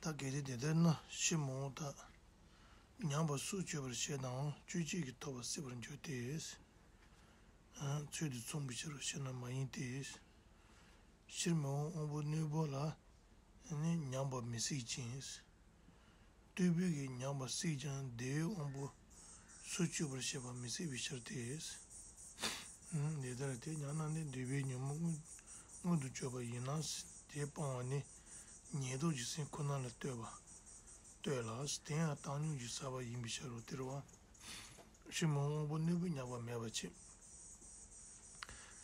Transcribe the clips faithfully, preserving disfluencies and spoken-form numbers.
ད་གལ་ཏེ་དེ་ལྟར་ན་ཕྱིར་མི་འོང་ལྟ། མྱངས་པ་སུས་གཅོད་པར་བྱེད་དམ། གཅོད་བྱེད་ཀྱིས་ཐོབ་པ་སྲིད་པར་འགྱུར་ཏེ། ཚུལ་དེ་མཚུངས་པའི་ཕྱིར་རོ་ཞེ་ན་མ་ཡིན་ཏེ། ཕྱིར་མི་འོང་དབང་པོ་རྣོན་པོ་ལ་ནི་མྱངས་པ་མི་སྲིད་ཅིང་། རྟུལ་པོ་གིས་མྱངས་པ་སྲིད་ཀྱང་བདེ་བའི་དབང་པོ་སུས་གཅོད་པར་བྱེད་པ་མི་སྲིད་པའི་ཕྱིར་ཏེ། འདི་ལྟར་དེ་མྱངས་ན་ནི་འདོད་པའི་ཉོན་མོངས་མངོན་མངོན་དུ་གྱུར་པ་ཡིན་ན། དེ་སྤང་བ་ནི་ཉེར་བསྡོགས་ཀྱི་སེམས་ཁོ་ན་ལ་ལྟོས་པ་ལྟོས་ལ། དེ་ཡང་བཏང་སྙོམས་ཀྱི་ས་བ་ཡིན་པའི་ཕྱིར་རོ། དེ་རུ་བ། ཕྱིར་མི་འོང་དབང་པོ་རྣོན་པོས་མྱངས་པ་མེད་པ་ཕྱིར།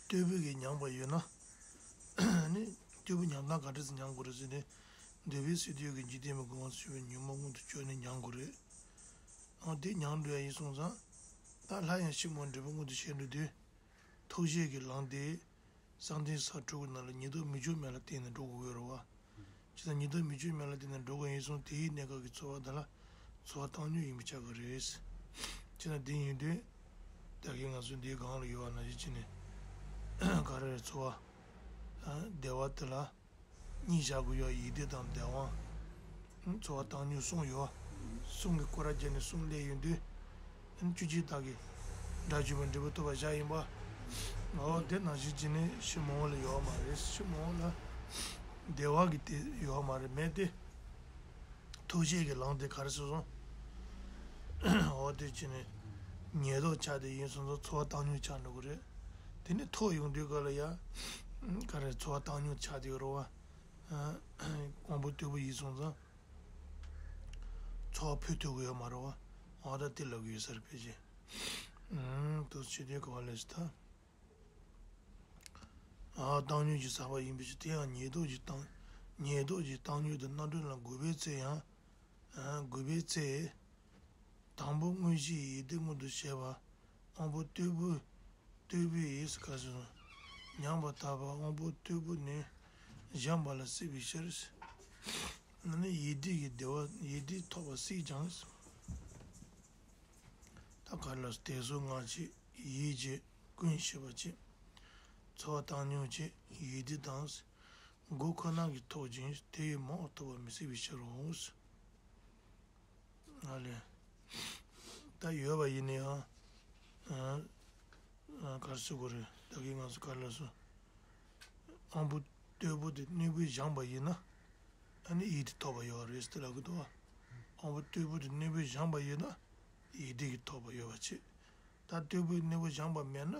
རྟུལ་པོ་གིས་མྱངས་པ་ཡོད་ན། ནི་རྟུལ་པོ་མྱངས་སྟངས་ག་འདྲ་སེ་མྱངས་དགོས་རེད་ཟེར་ནས། འདོད་པའི་སྲིད་རྟོལ་གྱི་འཇིག་རྟེན་པའི་སྒོ་ལྔ་སོགས་པའི་ཉོན་མོངས་མངོན་དུ་གྱུར་ནས་མྱངས་དགོས་རེད། འོ་དེ་མྱངས་འགྲོ་ཡ་ཡིན་སོང་ཙང་། ད་སླར་ཡང་ཕྱིར་མི་འོང་འབྲས་བུ་མངོན་དུ་བྱས་འགྲོ་དུས། ཐོགས་བཅས་ཀྱི་ལམ་དེ། བསམ་གཏན་ས་དྲུག་གི་ནང་ལ་ཉེར་བསྡོགས་མི་འབྱུང་མེད་ལ་བརྟེན་ནས་འགྲོ་དགོས་ཀྱི་ཡོད་རེད་བ། བྱས་ཙང་ཉེར་བསྡོགས་མི་འབྱུང་མེད་ལ་བརྟེན་ནས་འགྲོ་དགོས་ཡིན་སོང་དེའི་གནས་སྐབས་ཀྱི་ཚོར་བ་དེ་ལ་ཚོར་བ་བཏང་སྙོམས་ཡིན་པས་ཁྱབ་ཀྱི་རེད། བྱས་ཙང་དེ་ཡིན་དུས། ད་གིན་ང་ཚོ་འདིའི་སྒང་ལ་ཡོད་པ་ནང་བཞིན་བྱས་ནས། ག་རེ་རེད་ཚོར་བ། བདེ་བ་དེ་ལ། གཉིས་བཞག་དགོས་ཡོད། ཡིད་བདེ་དང་བདེ་བ། ཚོར་བ་བཏང་སྙོམས་གསུམ་ཡོད། གསུམ་གྱི་སྐོར་ར་བརྒྱབ་ནས་གསུམ་སླེབས་ཡོང་དུས། གཅོད་བྱེད་དག་གིས་དགྲ་གཅོད་པའི་འབྲས་བུ་ཐོབ་པ་བཞག་ཡིན་པ། འོ་དེ་ནང་བཞིན་བྱས་ནས་ཕྱིར་མི་འོང་ལ་ཡོད་མ་རེད། ཕྱིར་མི་འོང་ལ་བདེ་བ་གི་དེ་ཡོད་མ་རེད། མེད་དེ། ཐོགས་བཅས་ཀྱི་ལམ་དེ་ག་རེ་ཟེར་སོང་། འོ་དེ་བྱས་ནས་ཉེར་བསྡོགས་ཆགས་དེ་ཡིན་སོང་ཙང་ཚོར་བ་བཏང་སྙོམས་ཆགས་འགྲོ་གི་རེད། དེ་ནས་ཐོགས་ཡོང་དུས་ག་ལ་ཡ། ག་རེ་ཚོར་བ་བཏང་སྙོམས་ཆགས་དེ་ཡོད་རེད་བ། དབང་པོ་རྟུལ་པོ་ཡིན་སོང་ཙང་། ཚོར་བ་ཕུད་ཐུབ་ཀྱི་ཡོད་མ་རེད་བ། འོ་ད་དེ་ལབ་ཀྱི་ཡོད་ས་རེད་ཕལ་ཆེར། ཨུམ། དུ་ཕྱི་དོན་ག་བ་ལས་སུ་ད། ཨ་བཏང་སྙོམས་ཀྱི་ས་བ་ཡིན་པའི་ཕྱིར། དེ་ཡང་ཉེར་བསྡོགས་ཀྱི་བཏང་། ཉེར་བསྡོགས་ཀྱི་བཏང་སྙོམས་དེ་རྣམ་གྲངས་ལ་དགུ་པའི་ཚེ་ཡང་། ཨ་དགུ་པའི་ཚེ། དང་པོ་མངོན་ཤེས་ཡིད་བདེ་མངོན་དུ་བྱས་པ། དབང་པོ་རྟུལ་པོ། རྟུལ་པོ་ཡིས་ག་ཟེར། མྱངས་པ་དག་པ་དབང་པོ་རྟུལ་པོ་ནས་སྦྱངས་པ་ལ་སྲིད་པའི་ཕྱིར། ཨ་ནི་ཡིད་བདེ་གི་བདེ་བ་ཡིད་བདེ་ཐོབ་པ་སྲིད་ཀྱང་། ད་ག་ལ་དེ་ཚོ་སྔ་ཕྱི་ཡིད་བྱེད་ཀུན་ཤེས་པ་བྱེད། ཚོར་བ་བཏང་སྙོམས་བྱེད་ཡིད་བདེ་དང་། དགུ་ཁོ་ན་གིས་ཐོབ་ཅིང་དེ་ཡི་མང་བ་ཐོབ་པ་མི་སྲིད་པའི་ཕྱིར་རོ། ཨ་ལས། ད་ཡོད་པ་ཡིན་ན་ཡང་། ཨ་ཨ་ག་རེ་ཟེར་དགོས་རེད། ད་གིན་ང་ཚོ་ག་རེ་ལབ་སོང་། དབང་པོ་རྟུལ་པོ་དེ་རྣོན་པོས་སྦྱངས་པ་ཡིན་ན། ཨ་ནི་ཡིད་བདེ་ཐོབ་པ་ཡོད་རེད་ཟེར་ལབ་ཀྱི་འདུག་བ། དབང་པོ་རྟུལ་པོ་དེ་རྣོན་པོས་སྦྱངས་པ་ཡིན་ན། ཡིད་བདེ་གི་ཐོབ་པ་ཡོད་པ་བྱེད། ད་རྟུལ་པོས་རྣོན་པོས་སྦྱངས་པ་མེད་ན།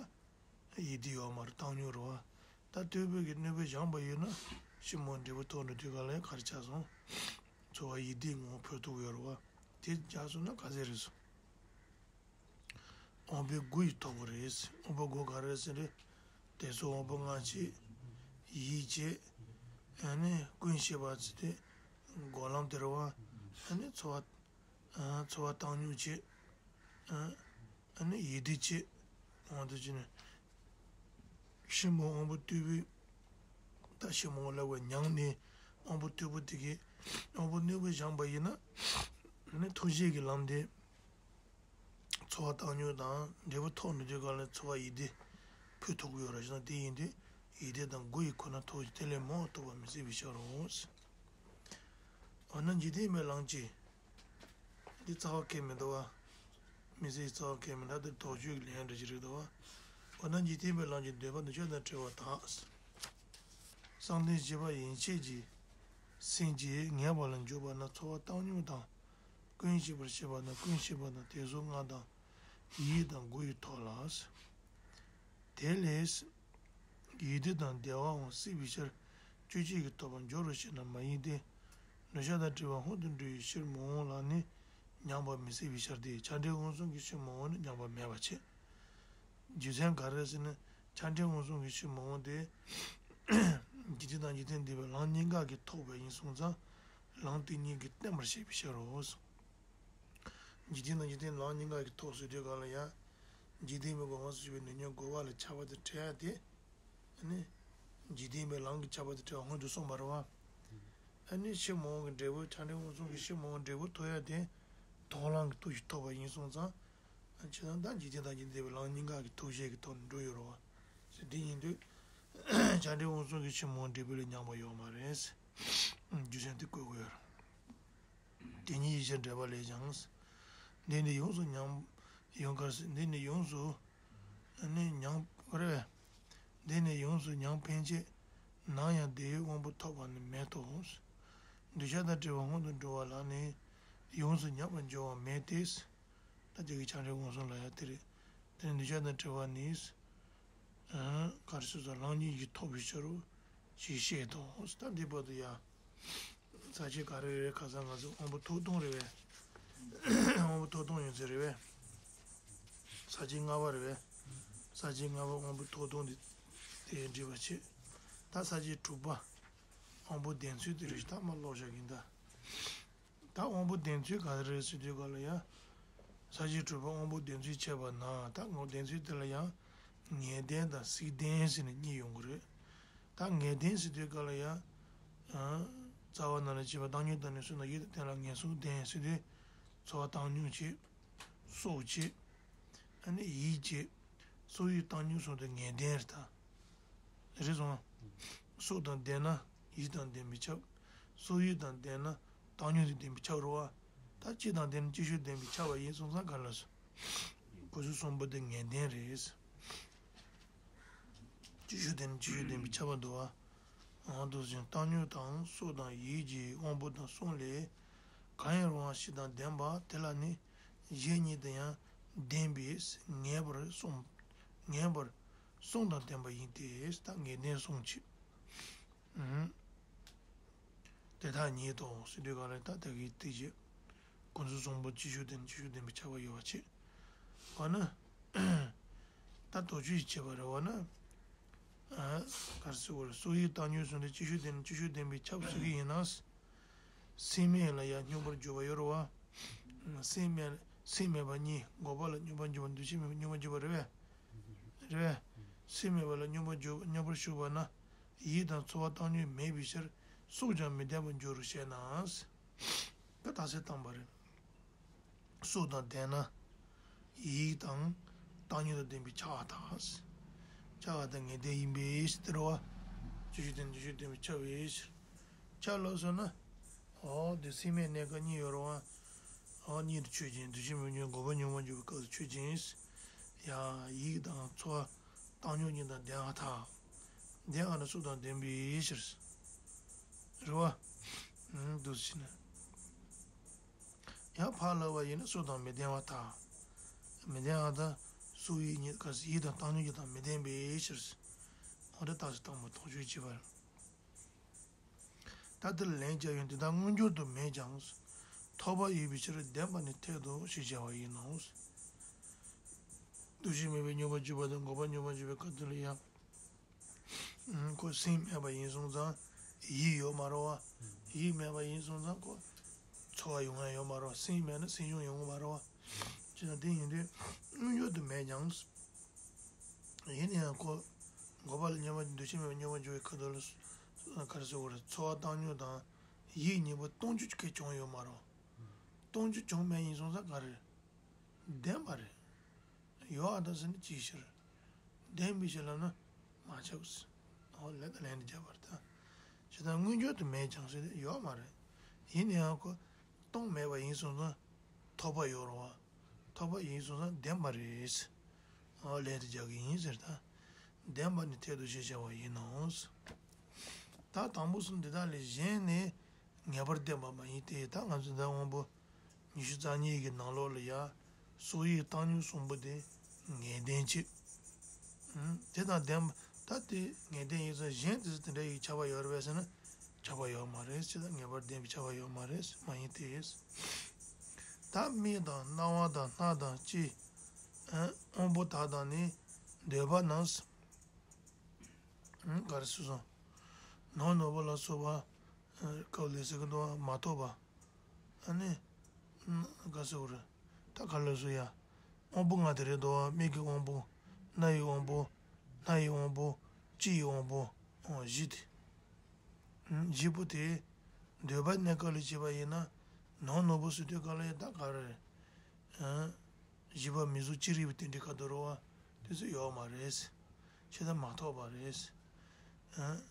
ཡིད་བདེ་ཡོད་མ་རེད། བཏང་སྙོམས་རེད་བ། ད་རྟུལ་པོ་གིས་རྣོན་པོས་སྦྱངས་པ་ཡོད་ན། ཕྱིར་མི་འོང་འབྲས་བུ་ཐོབ་འགྲོ་དུས་ག་ལ་ཡང་ག་རེ་ཆགས་སོང་། ཚོར་བ་ཡིད་བདེ་ངོ་བོ་འཕེལ་ཐུབ་ཡོད་རེད་བ། དེ་རྒྱག་སོང་ན་ག་ཚད་རེད་སོང་། དབང་པོའི་དགུ་ཡིས་ཐོབ་པ་རེད། དབང་པོ་དགུ་ག་རེ་ཟེར་རེད། དེ་ཚོ་དབང་པོ་སྔ་ཕྱི། ཡིད་བྱེད། ཨ་ནི་ཀུན་ཤེས་པ་ཚོ་དེ། སྒོམ་ལམ་དེ་རེད་བ། ཨ་ནི་ཚོར་བ། ཨ་ཚོར་བ་བཏང་སྙོམས་བྱེད། ཨ་ཨ་ནི་ཡིད་བདེ་བྱེད། འོ་དེ་བྱས་ནས། ཕྱིར་མི་འོང་དབང་པོ་རྟུལ་པོས། ད་ཕྱིར་མི་འོང་ལབ་པ་མྱངས་ནས། དབང་པོ་རྟུལ་པོ་དེ་གིས། དབང་པོ་རྣོན་པོས་སྦྱངས་པ་ཡིན་ན། ཨ་ནི་ཐོགས་བཅས་ཀྱི་ལམ་དེ། ཚོར་བ་བཏང་སྙོམས་དང་འབྲས་བུ་ཐོབ་འགྲོ་དུས་ག་ལ་ཚོར་བ་ཡིད་བདེ་འཕེལ་ཐུབ་ཀྱི་ཡོད་རེད་ཟེར་ན། དེ་ཡིན་དུས་ཡིད་བདེ་དང་དགུ་ཡིས་ཁོ་ན་ཐོབ་ཅིང་དེ་ལས་མང་བ་ཐོབ་པ་མི་སྲིད་པའི་ཕྱིར་རོ། འོ་ན་འཇིག་རྟེན་པའི་ལམ་གྱི། འདི་རྩ་བ་ཁེལ་མི་འདུག་བ། མི་སྲིད་རྩ་བ་ཁེལ་མི་འདུག་འདི་དོགས་གཅོད་ཀྱི་ལན་འདྲ་ཞིག་རེད་འདུག་བ། འོ་ན་འཇིག་རྟེན་པའི་ལམ་གྱི་འདོད་པ་འདོད་ཆགས་དང་བྲལ་བ་དག་བསམ་གཏན་བཞི་པ་ཡན་ཆད་ཀྱི་སེམས་ཀྱིས་ངེས་པ་ལ་འཇུག་པ་ན་ཚོར་བ་བཏང་སྙོམས་དང་། ཀུན་ཤེས་པར་བྱེད་པ་ན་ཀུན་ཤེས་པ་དང་དེ་ཚོ་ལྔ་དང་། ཡིད་དང་དགུ་ཡིས་ཐོབ་ལ། དེ་ལས། ཡིད་བདེ་དང་བདེ་བའང་སྲིད་པའི་ཕྱིར། གཅོད་བྱེད་ཀྱིས་ཐོབ་པར་འགྱུར་རོ་ཞེ་ན་མ་ཡིན་ཏེ། འདོད་ཆགས་དང་བྲལ་བ་སྔོན་དུ་འགྲོ་བའི་ཕྱིར་མི་འོང་ལ་ནི་མྱངས་པ་མི་སྲིད་པའི་ཕྱིར་ཏེ། ཆགས་བྲལ་འོང་གསུམ་གྱི་ཕྱིར་མི་འོང་ནི་མྱངས་པ་མེད་པ་བྱེད། རྒྱུ་མཚན་ག་རེ་ཟེར་ན། ཆགས་བྲལ་འོང་གསུམ་གྱི་ཕྱིར་མི་འོང་སྟེ། འཇིག་རྟེན་དང་འཇིག་རྟེན་འདས་པའི་ལམ་གཉིས་ཀ་གིས་ཐོབ་པ་ཡིན་སོང་ཙང་། ལམ་དེ་གཉིས་ཀྱིས་བརྟེན་པར་བྱེད་པའི་ཕྱིར་རོ། འཇིག་རྟེན་དང་འཇིག་རྟེན་ལམ་གཉིས་ཀ་གིས་ཐོབ་ཟེར་དུས་ག་ལ་ཡང་། འཇིག་རྟེན་པའི་སྒོ་ལྔ་སོགས་པའི་ནི་ཉོན་རྒོལ་བ་ལ་ཆགས་པ་དང་བྲལ་ཡ་དེ། ཨ་ནི། འཇིག་རྟེན་པའི་ལམ་གྱི་ཆགས་པ་དང་བྲལ་བ་སྔོན་དུ་སོང་བ་རེད་བ། ཨ་ནི་ཕྱིར་མི་འོང་གི་འབྲས་བུ་ཆགས་བྲལ་འོང་གསུམ་གྱི་ཕྱིར་མི་འོང་འབྲས་བུ་ཐོབ་ཡ་དེ། དོགས་ལམ་གྱི་སྟོབས་ཀྱིས་ཐོབ་པ་ཡིན་སོང་ཙང་། ཨ་བྱས་ཙང་ད་འཇིག་རྟེན་དང་འཇིག་རྟེན་པའི་ལམ་གཉིས་ཀ་གི་ཐོབ་བྱེད་ཀྱི་ཐོག་ནས་འགྲོ་ཡོད་རེད་བ། ཟེར་དེ་ཡིན་དུས། ཆགས་བྲལ་འོང་གསུམ་གྱི་ཕྱིར་མི་འོང་འབྲས་བུ་ལས་མྱངས་པ་ཡོད་མ་རེད། རྒྱུ་མཚན་དེ་བཀོད་དགོས་ཡོད་རེད། དེ་ཉིད་ཡིད་ཕྱིར་འབྲེལ་པ་ལས་ཀྱང་། འདི་ནི་ཡོངས་སུ་མྱང་། ཡོངས་གར་སྲིད། འདི་ནི་ཡོངས་སུ་ནི་མྱང་བར་བས། འདི་ནི་ཡོངས་སུ་མྱང་ཕན་ཆད། ནམ་ཡང་བདེ་བའི་དབང་པོ་ཐོབ་པ་ནི་མེད་དོ། འདུས་བྱས་དང་བྲལ་བའི་སྔོན་དུ་འགྲོ་བ་ལ་ནི་ཡོངས་སུ་མྱང་བར་འགྱུར་བ་མེད་དེ། ད་ཅིག་གི་ཆ་འདྲེན་དབང་གསུམ་ལ་ཡང་དེ་རེད། དེ་ནི་འདུས་བྱས་དང་བྲལ་བ་ནི། གར་སོ་སོ་ལམ་གཉིས་ཀྱིས་ཐོབ་པའི་ཕྱིར་རོ། ཞེས་བཤད་དོ། ད་འདི་བར་དུ་ཡང་། ས་བཅད་ག་རེ་རེད། ཁ་སང་ང་ཚོ་དབང་པོ་ཐོག་སྟོང་རེད་པས། དབང་པོ་ཐོག་སྟོང་ཡོད་ཚད་རེད་པས། ས་བཅད་ལྔ་པ་རེད་པས། ས་བཅད་ལྔ་པ་དབང་པོ་ཐོག་སྟོང་འདི་དེ་འདྲི་བ་བྱེད། ད་ས་བཅད་དྲུག་པ། དབང་པོ་ལྡན་ཚུལ་དེ་རེད། ད་མ་ཀློག་བཞག་གིན་ད། ད་དབང་པོ་ལྡན་ཚུལ་ག་རེ་རེད་ཟེར་དུས་ག་ལ་ཡ། ས་བཅད་དྲུག་པ་དབང་པོ་ལྡན་ཚུལ་འཆད་པ་ན། ད་དབང་པོ་ལྡན་ཚུལ་དེ་ལ་ཡང་། ངེས་ལྡན་དང་སྲིད་ལྡན་ཟེར་ནས་གཉིས་ཡོང་གི་རེད། ད་ངེས་ལྡན་ཟེར་དུས་ག་ལ་ཡ། རྩ་བ་ནང་ལ་བྱས་པ་བཏང་སྙོམས་དང་ནི་སུ་དང་ཡིད་དང་ལྡན་ལ་ངེས་སུ་ལྡན་ཟེར་དུས། ཚོར་བ་བཏང་སྙོམས་བྱེད། སྲོག་བྱེད། ཨ་ནི་ཡིད་བྱེད། སྲོག་ཡིད་བཏང་སྙོམས་སོགས་དེ་ངེས་ལྡན་རེད་ད། རེད་སོང་། སྲོག་དང་ལྡན་ན་ཡིད་དང་ལྡན་པས་ཁྱབ། སྲོག་ཡིད་དང་ལྡན་ན་བཏང་སྙོམས་དང་ལྡན་པས་ཁྱབ་རེད་པ། ད་ཅི་དང་ལྡན་ན་ཅིག་ཤོས་ལྡན་པས་ཁྱབ་པ་ཡིན་སོང་ཙང་ག་ལ་སོ། ཁོ་ཚོ་གསུམ་པོ་དེ་ངེས་ལྡན་རེད། ཅིག་ཤོས་ལྡན་ན་ཅིག་ཤོས་ལྡན་པས་ཁྱབ་པ་འདུག་པ། འོ་འདུག་ཅིང་བཏང་སྙོམས་དང་སྲོག་དང་ཡིད་ཀྱི་དབང་པོ་དང་གསུམ་ལས། གང་ཡང་རུང་བ་བཞི་དང་ལྡན་པ་དེ་ལ་ནི། གཞན་གཉིས་དང་ཡང་ལྡན་པས་ངེས་པར་གསུངས། ངེས་པར་གསུངས་དང་ལྡན་པ་ཡིན་ཏེ། ད་ངེས་ལྡན་གསུངས་ཕྱིར། ཨུམ། དེ་དག་ཉིད་དོ་ཟེར་དུས་ག་ལ་ད་དེ་གི་དེ་བྱེད། ཁོ་ཚོ་གསུམ་པོ་ཅིག་ཤོས་ལྡན་ཅིག་ཤོས་ལྡན་པས་ཁྱབ་པ་ཡོད་པ་བྱེད། འོ་ན། ད་དོགས་གཅོད་བྱེད་པ་རེད་པ་ན། ཨ། ག་རེ་ཟེར་དགོས་རེད། སྲོག་ཡིད་བཏང་སྙོམས་སོགས་ནི་ཅིག་ཤོས་ལྡན་ཅིག་ཤོས་ལྡན་པས་ཁྱབ་ཟེར་གི་ཡིན་ན། སྲིད་མེད་ལ་ཡང་སྙོམས་པར་འཇུག་པ་ཡོད་རེད་པ། སྲིད་མེད་སྲིད་མེད་པ་གཉིས་འགོག་པ་ལ་སྙོམས་པར་འཇུག་པ་འདུ་ཤེས་མེད་པ་སྙོམས་པར་འཇུག་པ་རེད་པས། རེད་པས། སྲིད་མེད་པ་ལ་སྙོམས་པར་འཇུག་སྙོམས་པར་ཞུགས་པ་ན། ཡིད་དང་ཚོར་བ་བཏང་སྙོམས་མེད་པའི་ཕྱིར་སྲོག་ཀྱང་མི་ལྡན་པར་འགྱུར་རོ་ཞེ་ན། ད་རྟགས་གསལ་བཏང་པ་རེད། སྲོག་དང་ལྡན་ན། ཡིད་དང་བཏང་སྙོམས་དང་ལྡན་པས་ཁྱབ་པར་ཐལ། ཁྱབ་པར་ཐལ། ངེས་ལྡན་ཡིན་པའི་ཕྱིར་ཏེ་རེད་པ། ཅིག་ཤོས་ལྡན་ཅིག་ཤོས་ལྡན་པས་ཁྱབ་པའི་ཕྱིར། ཁྱབ་ལབ་སོང་ན། འོ་དེ་སྲིད་མེད་གནས་སྐབས་གཉིས་ཡོད་རེད་པ། འོ་གཉིས་དེ་ཆོས་ཅན། འདུ་ཤེས་མེད་པ་གཉིས་འགོག་པ་སྙོམས་པར་འཇུག་པའི་སྐབས་སུ་ཆོས་ཅན། ཡ། ཡིད་དང་ཚོར་བ་བཏང་སྙོམས་གཉིས་དང་ལྡན་པར་ཐལ། ལྡན་པ་ན་སྲོག་དང་ལྡན་པའི་ཕྱིར། རེད་པ། ཨུམ། འདུ་ཤེས་ན། ཡང་ཕར་ལབ་པ་ཡིན་ན་སྲོག་དང་མི་ལྡན་པར་ཐལ། མི་ལྡན་པར་ཐལ། སྲོག་ཡིད་གཉིས་ཀ་ཡིད་དང་བཏང་སྙོམས་གཉིས་དང་མི་ལྡན་པའི་ཕྱིར། འོ་དེ་རྟགས་གསལ་བཏང་པ་དོགས་གཅོད་བྱེད་པ། ད་དེ་ལ་ལན་རྒྱག་ཡོང་དུས། ད་མངོན་གྱུར་དུ་མེད་ཀྱང་། ཐོབ་པ་ཡོད་པའི་ཕྱིར་ལྡན་པ་ནི་འཐད་དོ་ཞེས་བྱ་བ་ཡིན་ནོ། འདུ་ཤེས་མེད་པའི་སྙོམས་པར་འཇུག་པ་དང་འགོག་པ་སྙོམས་པར་འཇུག་པའི་སྐབས་དེ་ལ་ཡང་། ཁོ་སེམས་མེད་པ་ཡིན་སོང་ཙང་ཡིད་ཡོད་མ་རེད་པ། ཡིད་མེད་པ་ཡིན་སོང་ཙང་ཁོ་ཚོར་བ་ཡོང་ཡ་ཡོད་མ་རེད་པ། སེམས་མེད་ན་སེམས་བྱུང་ཡོང་གི་མ་རེད་པ། བྱས་ན་དེ་ཡིན་དུས་མངོན་གྱུར་དུ་མེད་ཀྱང་། ཡིན་ན་ཡང་ཁོ་འགོག་པ་ལ་སྙོམས་པར་འདུ་ཤེས་མེད་པར་སྙོམས་པར་འཇུག་པའི་ཁ་ཐུག་ལ་ག་རེ་ཟེར་དགོས་རེད། ཚོར་བ་བཏང་སྙོམས་དང་ཡིད་གཉིས་པོ་སྟོང་ཆད་ཅིག་བྱུང་ཡོད་མ་རེད་པ། སྟོང་ཆད་བྱུང་མེད་ཡིན་སོང་ཙང་ག་རེ་རེད། ལྡན་པ་རེད། ཡོད་པར་ཐལ་ཟེར་ན་ཅིའི་ཕྱིར། ལྡན་པའི་ཕྱིར་ལབ་ན་མ་ཁྱབ་ཟེར། འོ་ལན་དང་ལན་དུ་བརྒྱབ་པ་རེད་ད། བྱས་ཙང་མངོན་གྱུར་དུ་མེད་ཀྱང་ཟེར་ན་ཡོད་མ་རེད། ཡིན་ན་ཡང་ཁོ་སྟོང་མེད་པ་ཡིན་སོང་ཙང་ཐོབ་པ་ཡོད་རེད་པ། ཐོབ་པ་ཡིན་སོང་ཙང་ལྡན་པ་རེད། འོ་ལན་དུ་རྒྱག་གི་ཡིན་ཟེར་ད། ལྡན་པ་ནི་འཐད་དོ་ཞེས་བྱ་བ་ཡིན་ནོ། ད་དང་པོ་གསུམ་འདི་དག་ལས་གཞན་ནི་ངེས་པར་ལྡན་པ་མ་ཡིན་ཏེ། ད་ང་ཚོ་ད་དབང་པོ་ཉི་ཤུ་རྩ་གཉིས་ཀྱི་ནང་ལོགས་ལ་ཡ། སྲོག་ཡིད་བཏང་སྙོམས་གསུམ་པོ་དེ་ངེས་ལྡན་བྱེད། ཨུམ། དེ་དང་ལྡན་པ་ད་དེ་ངེས་ལྡན་ཡིན་ཙང་གཞན་དེ་ཚོ་དེ་འདྲ་ཡིས་ཁྱབ་པ་ཡོད་རེད་པས་ཟེར་ན་ཁྱབ་པ་ཡོད་མ་རེད། ཅི་ལྟར་ངེས་པར་ལྡན་པས་ཁྱབ་པ་ཡོད་མ་རེད། མ་ཡིན་ཏེ། ད་མིག་དང་རྣ་བ་དང་སྣ་དང་ལྕེ། ཨ། དབང་པོ་དག་དང་ནི་འདོད་པ་ན། ཨུམ། ག་རེ་ཟེར་སོང་། ནོར་ནོར་བུ་ལ་སོགས་པ། ཨ། སྐབས་ལས་ཟེར་གི་འདུག་པ། མ་ཐོབ་པ། ཨ་ནི། ཨ། ག་ཟེར་བ་རེད། ད་ག་ལ་སོ་ཡ། དབང་པོ་ལྔ་དེ་རེད་དོ། མིག་གི་དབང་པོ། རྣ་ཡི་དབང་པོ། སྣ་ཡི་དབང་པོ། ལྕེ་ཡི་དབང་པོ། ཨོ་བཞི་དེ། ཨ། བཞི་པོ་དེ། འདོད་པའི་གནས་སྐབས་ལ་བྱས་པ་ཡིན་ན། ནོར་ནོར་བུ་ཟེར་དུས་ག་ལ་ཡ་ད་ག་རེ་རེད། ཨ། བཞི་པ་མིང་གཟུགས་ཅི་རིགས་པ་དེ་འདྲའི་ཁ་དོག་རེད་པ། དེ་ཚོ་ཡོད་མ་རེད། ཆེ་ད་མ་ཐོབ་པ་རེད། ཨ།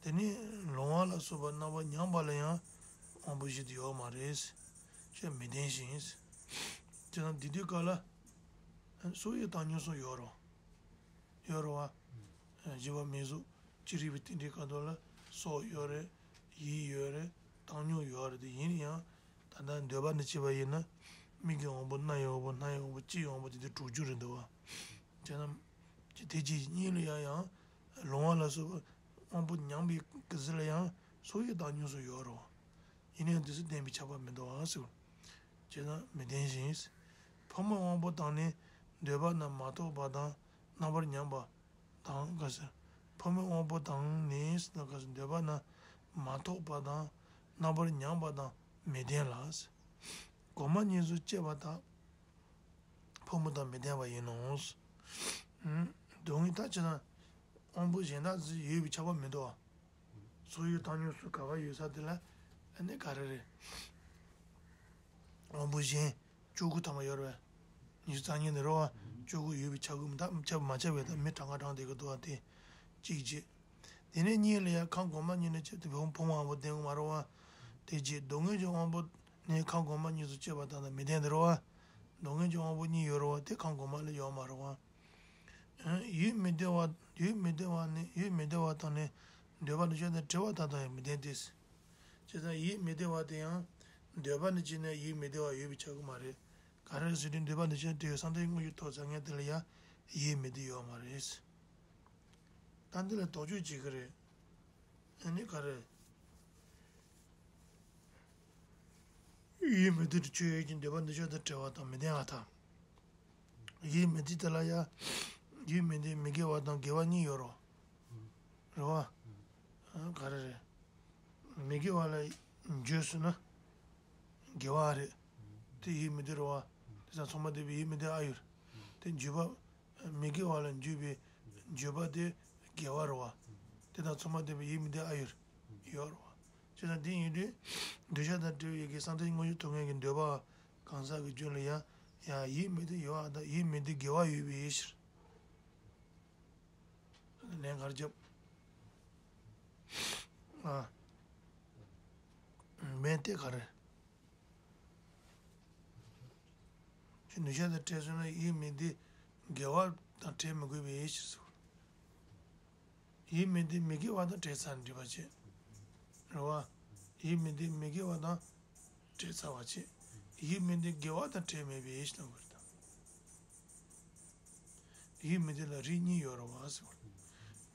དེ་ནས་ལོང་བ་ལ་སོགས་པ་རྣམ་པར་མྱང་བ་ལ་ཡང་དབང་པོ་བཞི་དེ་ཡོད་མ་རེད། ཅེས་མི་ལྡན་ཞིང་། ཅེས་དང་དེ་དུས་སྐབས་ལ། སྲོག་ཡོད་བཏང་སྙོམས་སུ་ཡོད་རེད་བ། ཡོད་རེད་བ། བཞི་པ་མིང་གཟུགས་ཅི་རིགས་པའི་རྟེན་འབྲེལ་སྐབས་དུ་ལ་སྲོག་ཡོད་རེད། ཡིད་ཡོད་རེད། བཏང་སྙོམས་ཡོད་རེད་དེ་ཡིན་ཡང་། ད་ལྟ་འདོད་པ་ནས་སྐྱེས་པ་ཡིན་ན། མིག་གི་དབང་པོ་རྣ་ཡི་དབང་པོ་སྣ་ཡི་དབང་པོ་ལྕེ་ཡི་དབང་པོ་དེ་དུས་དྲུག་ཅུ་རེད་འདུག་བ། བྱས་ན། དེ་རྗེས་གཉིས་ལ་ཡང་ཡང་། ལོང་བ་ལ་སོགས་པ་དབང་པོ་ཉམས་པའི་གི་ཟི་ལ་ཡང་སྲོག་ཡོད་བཏང་སྙོམས་སུ་ཡོད་རེད་བ། ཡིན་ཡང་དེ་སྲོག་ལྡན་པས་ཁྱབ་པ་མི་འདུག་ཨ་ཟེར། བྱས་ན་མི་ལྡན་ཞིང་། ཕོ་མོའི་དབང་པོ་དང་ནི་འདོད་པ་རྣམས་མ་ཐོགས་པ་དང་རྣམ་པར་ཉམས་པ་དང་ག་ཟེར། ཕོ་མོའི་དབང་པོ་དང་ནི་ཟེར་ན་ག་ཟེར་འདོད་པ་རྣམས་མ་ཐོགས་པ་དང་རྣམ་པར་ཉམས་པ་དང་མི་ལྡན་ལ། གོང་མ་གཉིས་སུ་སྐྱེས་པ་དག་ཕོ་མོ་དང་མི་ལྡན་པ་ཡིན་ནོ། སྡུག་བསྔལ་ད་ཅི་ན་དབང་པོ་གཞན་དག་ཅིག་ཡོད་པའི་ཁྱབ་པ་མི་འདུག་བ། སྲོག་ཡོད་བཏང་སྙོམས་སུ་ག་བ་ཡོད་ས་དེ་ལ་ཨ་ནི་ག་རེ་རེད། དབང་པོ་གཞན་བཅུ་དགུ་ཐམ་པ་ཡོད་རེད། ཉི་ཤུ་རྩ་གཉིས་ནི་རེད་བ། བཅུ་དགུ་ཡོད་པའི་ཁྱབ་དགོས་མི་ད་ཁྱབ་མ་ཁྱབ་པའི་ད་མི་གྲངས་ཀ་གྲངས་དེ་ག་འདུག་བ་དེ་གཅིག་བྱས། དེ་ནས་གཉིས་ལ་ཡང་ཁམས་གོང་མ་གཉིས་ནས་སྐྱེས་ཏེ་ཕུང་ཕུང་བ་དབང་པོ་ལྡན་དགོས་མ་རེད་བ། དེ་རྗེས་སྡུག་བསྔལ་གྱི་དབང་པོ་ནི་ཁམས་གོང་མ་གཉིས་སུ་སྐྱེས་པ་དག་དང་མི་ལྡན་དེ་རེད་བ། སྡུག་བསྔལ་གྱི་དབང་པོ་གཉིས་ཡོད་རེད་བ་དེ་ཁམས་གོང་མ་ལ་ཡོད་མ་རེད་བ། ཡིད་མི་བདེ་བ་ཡིད་མི་བདེ་བ་ནི་ཡིད་མི་བདེ་བ་དང་ནི་འདོད་པ་འདི་ཆོས་དང་བྲལ་བ་དག་དང་ཡང་མི་ལྡན་ཏེ། བྱས་ཙང་ཡིད་མི་བདེ་བ་དེ་ཡང་འདོད་པ་ནི་སྐྱེས་ནས་ཡིད་མི་བདེ་བ་ཡོད་པའི་ཆགས་ཀྱི་མ་རེད། ག་རེ་ཟེར་དུས་འདོད་པ་འདི་ཆོས་དང་བྲལ་བའི་བསམ་གཏན་དངོས་གཞི་ཐོབ་ཚར་མཁན་དེ་ལ་ཡང་ཡིད་མི་བདེ་ཡོད་མ་རེད། ད་འདི་ལ་དོགས་གཅོད་བྱེད་ཀྱི་རེད། ཨ་ནི་ག་རེ། ཡིད་མི་བདེ་དུ་ཆོས་ཡོད་ཀྱི་འདོད་པ་འདི་ཆོས་དང་བྲལ་བ་དང་མི་ལྡན་པ་དང་། ཡིད་མི་བདེ་དེ་ལ་ཡང་ཡིད་མི་བདེ་མི་དགེ་བ་དང་དགེ་བ་གཉིས་ཡོད་རོ། རེད་བ། ཨ་ག་རེ་རེད། མི་དགེ་བ་ལ་འགྱོད་སོང་ན་དགེ་བ་རེད། དེ་ཡིད་མི་བདེ་རེད་བ། དེ་དང་མཚུངས་པ་བསྡུས་པའི་ཡིད་མི་བདེ་ཨ་ཡོད། དེ་འགྱོད་པ། མི་དགེ་བ་ལ་འགྱོད་པའི་འགྱོད་པ་དེ་དགེ་བ་རེད་བ། དེ་དང་མཚུངས་པ་བསྡུས་པའི་ཡིད་མི་བདེ་ཨ་ཡོད། ཡོད་རེད་བ། བྱས་ཙང་དེ་ཡིན་དུས། འདོད་ཆགས་དང་བྲལ་བའི་ཡི་གེ་བསམ་གཏན་དངོས་གཞི་ཐོབ་མཁན་གྱི་འདོད་པ་གང་ཟག་གི་རྒྱུད་ལ་ཡང་ཡང་ཡིད་མི་བདེ་ཡོད་པ་དང་ཡིད་མི་བདེ་དགེ་བ་ཡོད་པའི་ཕྱིར། ལན་གར་རྒྱབ། ཨ། མེད་དེ་ག་རེ། ཁྱོད་འདོད་ཆགས་དང་བྲལ་སོང་ན་ཡིད་མི་བདེ་དགེ་བ་དང་བྲལ་མི་དགོས་པའི་ཕྱིར་ཟེར། ཡིད་མི་བདེ་མི་དགེ་བ་དང་བྲལ་ཚར་འགྲིག་པ་བྱེད། རེད་བ། ཡིད་མི་བདེ་མི་དགེ་བ་དང་བྲལ་ཚར་བ་བྱེད། ཡིད་མི་བདེ་དགེ་བ་དང་བྲལ་མེད་པའི་ཕྱིར་ལ་དགོས་རེད་དམ། ཡིད་མི་བདེ་ལ་རིགས་གཉིས་ཡོད་རེད་བ་ཟེར་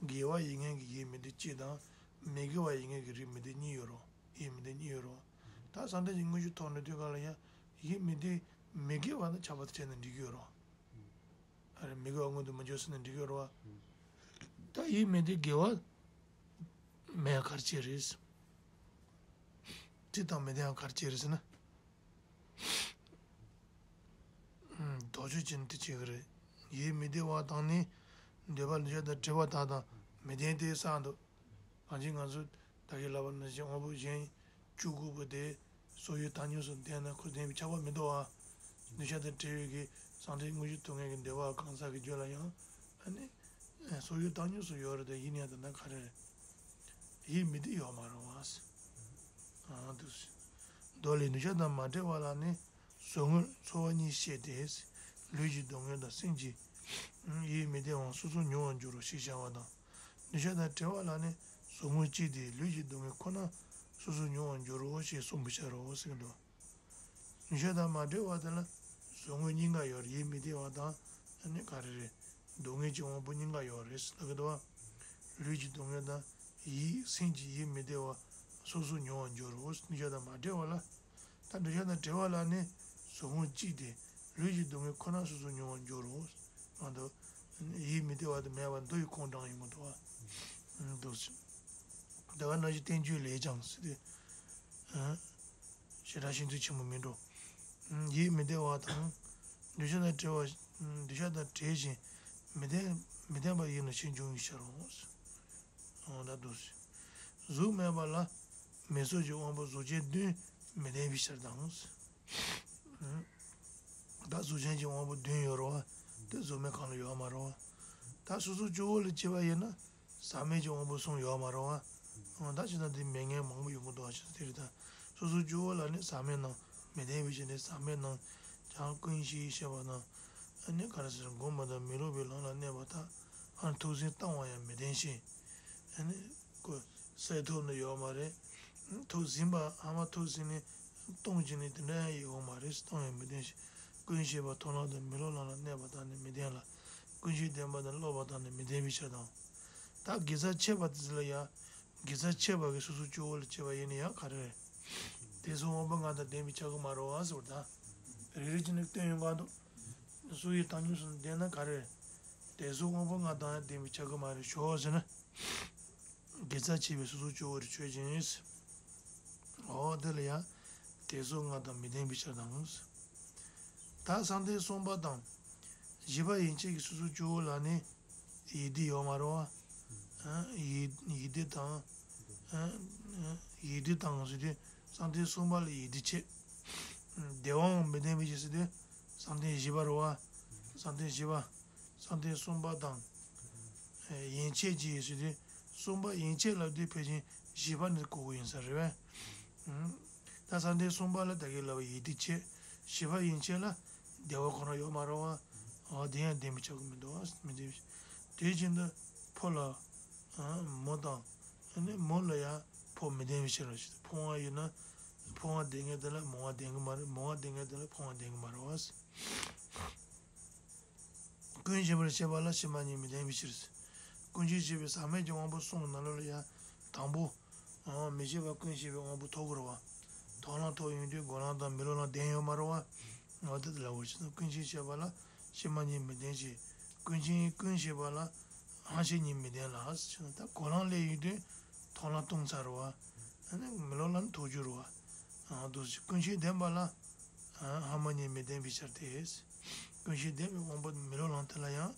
བ། དགེ་བ་ཡིན་མཁན་གྱི་ཡིད་མི་བདེ་གཅིག་དང་། མི་དགེ་བ་ཡིན་མཁན་གྱི་རིགས་མི་བདེ་གཉིས་ཡོད་རེད་བ། ཡིད་མི་བདེ་གཉིས་ཡོད་རེད་བ། ད་བསམ་གཏན་གྱི་དངོས་གཞི་ཐོབ་ནས་དུས་ག་ལ་ཡང་ཡིད་མི་བདེ་མི་དགེ་བ་དང་ཁྱད་པར་དུ་བྱས་ན་འགྲིག་གི་ཡོད་རེད་བ། ཨ་རེ་མི་དགེ་བ་མངོན་དུ་མི་འགྱུར་ཟེར་ན་འགྲིག་གི་ཡོད་རེད་བ། ད་ཡིད་མི་བདེ་དགེ་བ་མེད་ག་རེ་བྱས་རེད། དེ་དང་མི་ལྡན་པ་ག་རེ་བྱས་རེད་ཟེར་ན། ཨུམ། དོགས་གཅོད་བྱས་ན་དེ་བྱེད་ཀྱི་རེད། ཡིད་མི་བདེ་བ་དང་ནི། འདོད་པ་འདོད་ཆགས་དང་བྲལ་བ་དག་དང་མི་ལྡན་ཏེ་གསུངས་འདུག་གང་ཅི་ང་ཚོ་ད་གིན་ལབ་པ་ནང་བཞིན་དབང་པོ་གཞན་བཅུ་དགུ་པོ་དེ་སྲོག་ཡོད་བཏང་སྙོམས་སུ་ལྡན་ན་ཁོ་ལྡན་པའི་ཁྱབ་པ་མི་འདུག་ཨ། འདོད་ཆགས་དང་བྲལ་བའི་གི་བསམ་གཏན་དངོས་གཞི་ཐོབ་མཁན་གྱི་འདོད་པ་གང་ཟག་གི་རྒྱུད་ལ་ཡང་ཨ་ནི། སྲོག་ཡོད་བཏང་སྙོམས་སུ་ཡོད་རེད་དེ་ཡིན་ཡང་དེ་ན་ག་རེ་རེད། ཡིད་མི་བདེ་ཡོད་མ་རེད་བ། ཨ་འདུག་སེ། མདོ་ལས་འདོད་ཆགས་དང་མ་བྲལ་བ་ལ་ནི་གཟུགས་དངོས་ཚོར་བ་གཉིས་བཤད་དེ། ལུས་ཀྱི་སྡུག་བསྔལ་དང་སེམས་ཀྱི་ཡིད་མི་བདེ་བའང་སོ་སོར་མྱོང་བར་འགྱུར་རོ་ཞེས་བྱ་བ་དང་། འདོད་ཆགས་དང་བྲལ་བ་ལ་ནི་གཟུགས་དངོས་གཅིག་སྟེ་ལུས་ཀྱི་སྡུག་བསྔལ་ཁོ་ན་སོ་སོར་མྱོང་བར་འགྱུར་རོ་ཞེས་གསུངས་པར་བྱ་རོ་ཟེར་གྱི་འདུག་འདོད་ཆགས་དང་མ་བྲལ་བ་དེ་ལ་གཟུགས་དངོས་གཉིས་ཀ་ཡོད་རེད། ཡིད་མི་བདེ་བ་དང་ཨ་ནི་ག་རེ་རེད། སྡུག་བསྔལ་གྱི་དབང་པོ་གཉིས་ཀ་ཡོད་རེད་ཟེར་གྱི་འདུག་བ། ལུས་ཀྱི་སྡུག་བསྔལ་དང་ཡིད་སེམས་ཀྱི་ཡིད་མི་བདེ་བ་སོ་སོར་མྱོང་བར་འགྱུར་རོ། འདོད་ཆགས་དང་མ་བྲལ་བ་ལ། ད་འདོད་ཆགས་དང་བྲལ་བ་ལ་ནི་གཟུགས་དངོས་གཅིག་སྟེ་ལུས་ཀྱི་སྡུག་བསྔལ་ཁོ་ན་སོ་སོར་མྱོང་བར་འགྱུར་རོ། མ་གཏོགས་ཡིད་མི་བདེ་བ་དེ་མེད་པར་མདོ་ཡི་ཁུངས་དྲངས་ཡོང་གི་འདུག་བ། འདུག་སེ། དེ་ག་ནང་བཞིན་བསྟན་བཅོས་ལས་ཀྱང་ཟེར་ཏེ། ཨ། ཞེ་དྲག་ཤིན་ཏུ་ཆེན་པོ་མིན་འགྲོ། ཡིད་མི་བདེ་བ་དང་། འདོད་ཆགས་དང་བྲལ་བ། འདོད་ཆགས་དང་བྲལ་ཞིང་མི་ལྡན་མི་ལྡན་པ་ཡིན་ན་ཕྱིར་འབྱུང་བའི་ཕྱིར་རོ། འོ་ད་འདུག་སེ། གཟུགས་མེད་པ་ལ་མིང་གཟུགས་ཀྱི་དབང་པོ་གཟུགས་ཅན་བདུན་མི་ལྡན་པའི་ཕྱིར་དང་། ད་གཟུགས་ཅན་གྱི་དབང་པོ་བདུན་ཡོད་རེད་བ། དེ་གཟུགས་མེད་གང་ལ་ཡོད་མ་རེད་བ། ད་སོ་སོ་སྐྱེ་བོ་ལ་སྐྱེས་པ་ཡིན་ན། ཟག་མེད་ཀྱི་དབང་པོ་གསུམ་ཡོད་མ་རེད་བ། ད་ཅི་ལྟར་འདི་མེད་མཁན་མང་པོ་ཡོང་གི་འདུག་བ་ཞེས་དེ་རེད་ད། སོ་སོ་སྐྱེ་བོ་ལ་ནི་ཟག་མེད་རྣམས་ མི་ལྡན་པའི་ཕྱིར་ཏེ། ཟག་མེད་རྣམས་ཀྱང་ཀུན་ཤེས་ཞེས་པ་དང་། ཨ་ནི་ག་རེ་ཟེར། བསྒོམ་པ་དང་མི་སློབ་པའི་ལམ་ལ་གནས་པ་དག། ཨ་ནི་ཐུགས་སེམས་བཏང་བ་ཡང་མི་ལྡན་ཞིང་། ཨ་ནི་ཁོ་གསལ་ཐུབ་ནི་ཡོད་མ་རེད། ཐུགས་ཟིན་པ་ཨ་མ་ཐུགས་ཟིན་ནས་གཏོང་བྱེད་ནི་དེ་འདྲ་ཡང་ཡོད་མ་རེད། གཏོང་ཡང་མི་ལྡན་ཞིང་། ཀུན་ཤེས་པ་མཐོང་ལམ་དང་མི་སློབ་ལམ་ལ་གནས་པ་དག་ནི་མི་ལྡན་ལ། ཀུན་ཤེས་ལྡན་པ་དང་སློབ་པ་དག་ནི་མི་ལྡན་པའི་ཕྱིར་དང་། ད་དགེ་རྩ་ཆད་པ་དེ་ཚོ་ལ་ཡང་། དགེ་རྩ་ཆད་པ་གི་སོ་སོ་སྐྱེ་བོ་ལ་སྐྱེ་བ་ཡིན་ན་ཡང་ག་རེ་རེད། དེ་ཚོ་དབང་པོ་ལྔ་དང་ལྡན་པའི་ཆ་གི་མ་རེད་བ་ཟེར་བ་དང་། རེ་རེ་བྱས་ནས་སྟོན་ཡོང་ག་འདུག་སོ་སོའི་བཏང་སྙོམས་སུ་ལྡན་ན་ག་རེ་རེད། དེ་ཚོ་དབང་པོ་ལྔ་དང་ཡང་ལྡན་པའི་ཆ་གི་མ་རེད་ཞོག་ཟེར་ན། དགེ་རྩ་ཆད་པའི་སོ་སོ་སྐྱེ་བོ་རེ་ཆོས་ཅན། འོ་དེ་ལ་ཡང་དེ་ཚོ་ལྔ་དང་མི་ལྡན་པའི་ཕྱིར་དང་། ད་བསམ་གཏན་གསུམ་པ་དང་། བཞི་པ་ཡན་ཆད་ཀྱི་སོ་སོ་སྐྱེ་བོ་ལ་ནི་ཡིད་བདེ་ཡོད་མ་རེད་བ། ཡིད་ཡིད་བདེ་དང་། ཡིད་བདེ་དང་ཟེར་དུས་བསམ་གཏན་གསུམ་པ་ལ་ཡིད་བདེ་ཆེ། བདེ་བའང་མི་ལྡན་པའི་ཕྱིར་ཟེར་དུས་བསམ་གཏན་བཞི་པ་རེད་བ། བསམ་གཏན་བཞི་པ། བསམ་གཏན་གསུམ་པ་དང་། ཡན་ཆད་ཀྱི་ཡིད་ཟེར་དུས་གསུམ་པ་ཡན་ཆད་ལབ་དུས་ཕལ་ཆེར་བཞི་པ་ནི་གོ་དགོས་ཡིན་ས་རེད་བས། ད་བསམ་གཏན་གསུམ་པ་ལ་ད་གིན་ལབ་པ་ཡིད་བདེ་ཆེ། བཞི་པ་ཡན་ཆད་ལ་བདེ་བ་ཁོ་རང་ཡོད་མ་རེད་བ། འོ་དེ་ཡང་ལྡན་པའི་ཆ་གི་མི་འདུག་མི་ལྡན་པའི་ཆ། དེ་བཞིན་དུ་ཕོ་ལ་མོ་དང་། ཨ་ནི་མོ་ལ་ཡང་ཕོ་མི་ལྡན་པའི་ཕྱིར་རོ། ཕོ་བ་ཡིན་ན་ཕོ་བ་ལྡན་མཁན་དེ་ལ་མོ་བ་ལྡན་གི་མ་རེད། མོ་བ་ལྡན་མཁན་དེ་ལ་ཕོ་བ་ལྡན་གི་མ་རེད་བ། ཀུན་ཤེས་པར་བཤད་པ་ལ་ཕྱི་མ་གཉིས་མི་ལྡན་པའི་ཕྱིར། ཀུན་ཤེས་བྱེད་པའི་ཟག་མེད་ཀྱི་དབང་པོ་གསུམ་ནང་ལོགས་ལ་ཡང་དང་པོ། མི་བྱེད་པ་ཀུན་ཤེས་པའི་དབང་པོ་ཐོབ་དགོས་རེད་བ། མཐོང་ལམ་ཐོབ་ཡོང་དུས་སྒོམ་ལམ་དང་མི་སློབ་ལམ་ལྡན་ཡོད་མ་རེད་བ། འོ་དེ་ལ་འོ་ཕྱི་ནང་ཀུན་ཤེས་བྱེད་པ་ལ་ཕྱི་མ་གཉིས་མི་ལྡན་ཞིང་། ཀུན་ཤེས་ཀུན་ཤེས་པ་ལ་ཕྱི་མ་གཉིས་མི་ལྡན་ལ། ཕྱི་ནང་ད་སྒོམ་ལམ་སླེབས་ཡོང་དུས་མཐོང་ལམ་སྟོང་ཚར་རེད་བ། ཨ་ནི་མི་སློབ་ལམ་ཐོབ་རྒྱུ་རེད་བ། འོ་དེ་ཀུན་ཤེས་ལྡན་པ་ལ། ཕྱི་མ་གཉིས་མི་ལྡན་པའི་ཕྱིར་ཏེ། ཀུན་ཤེས་ལྡན་པའི་དབང་པོ་མི་སློབ་ལམ་དེ་ལ་ཡང་།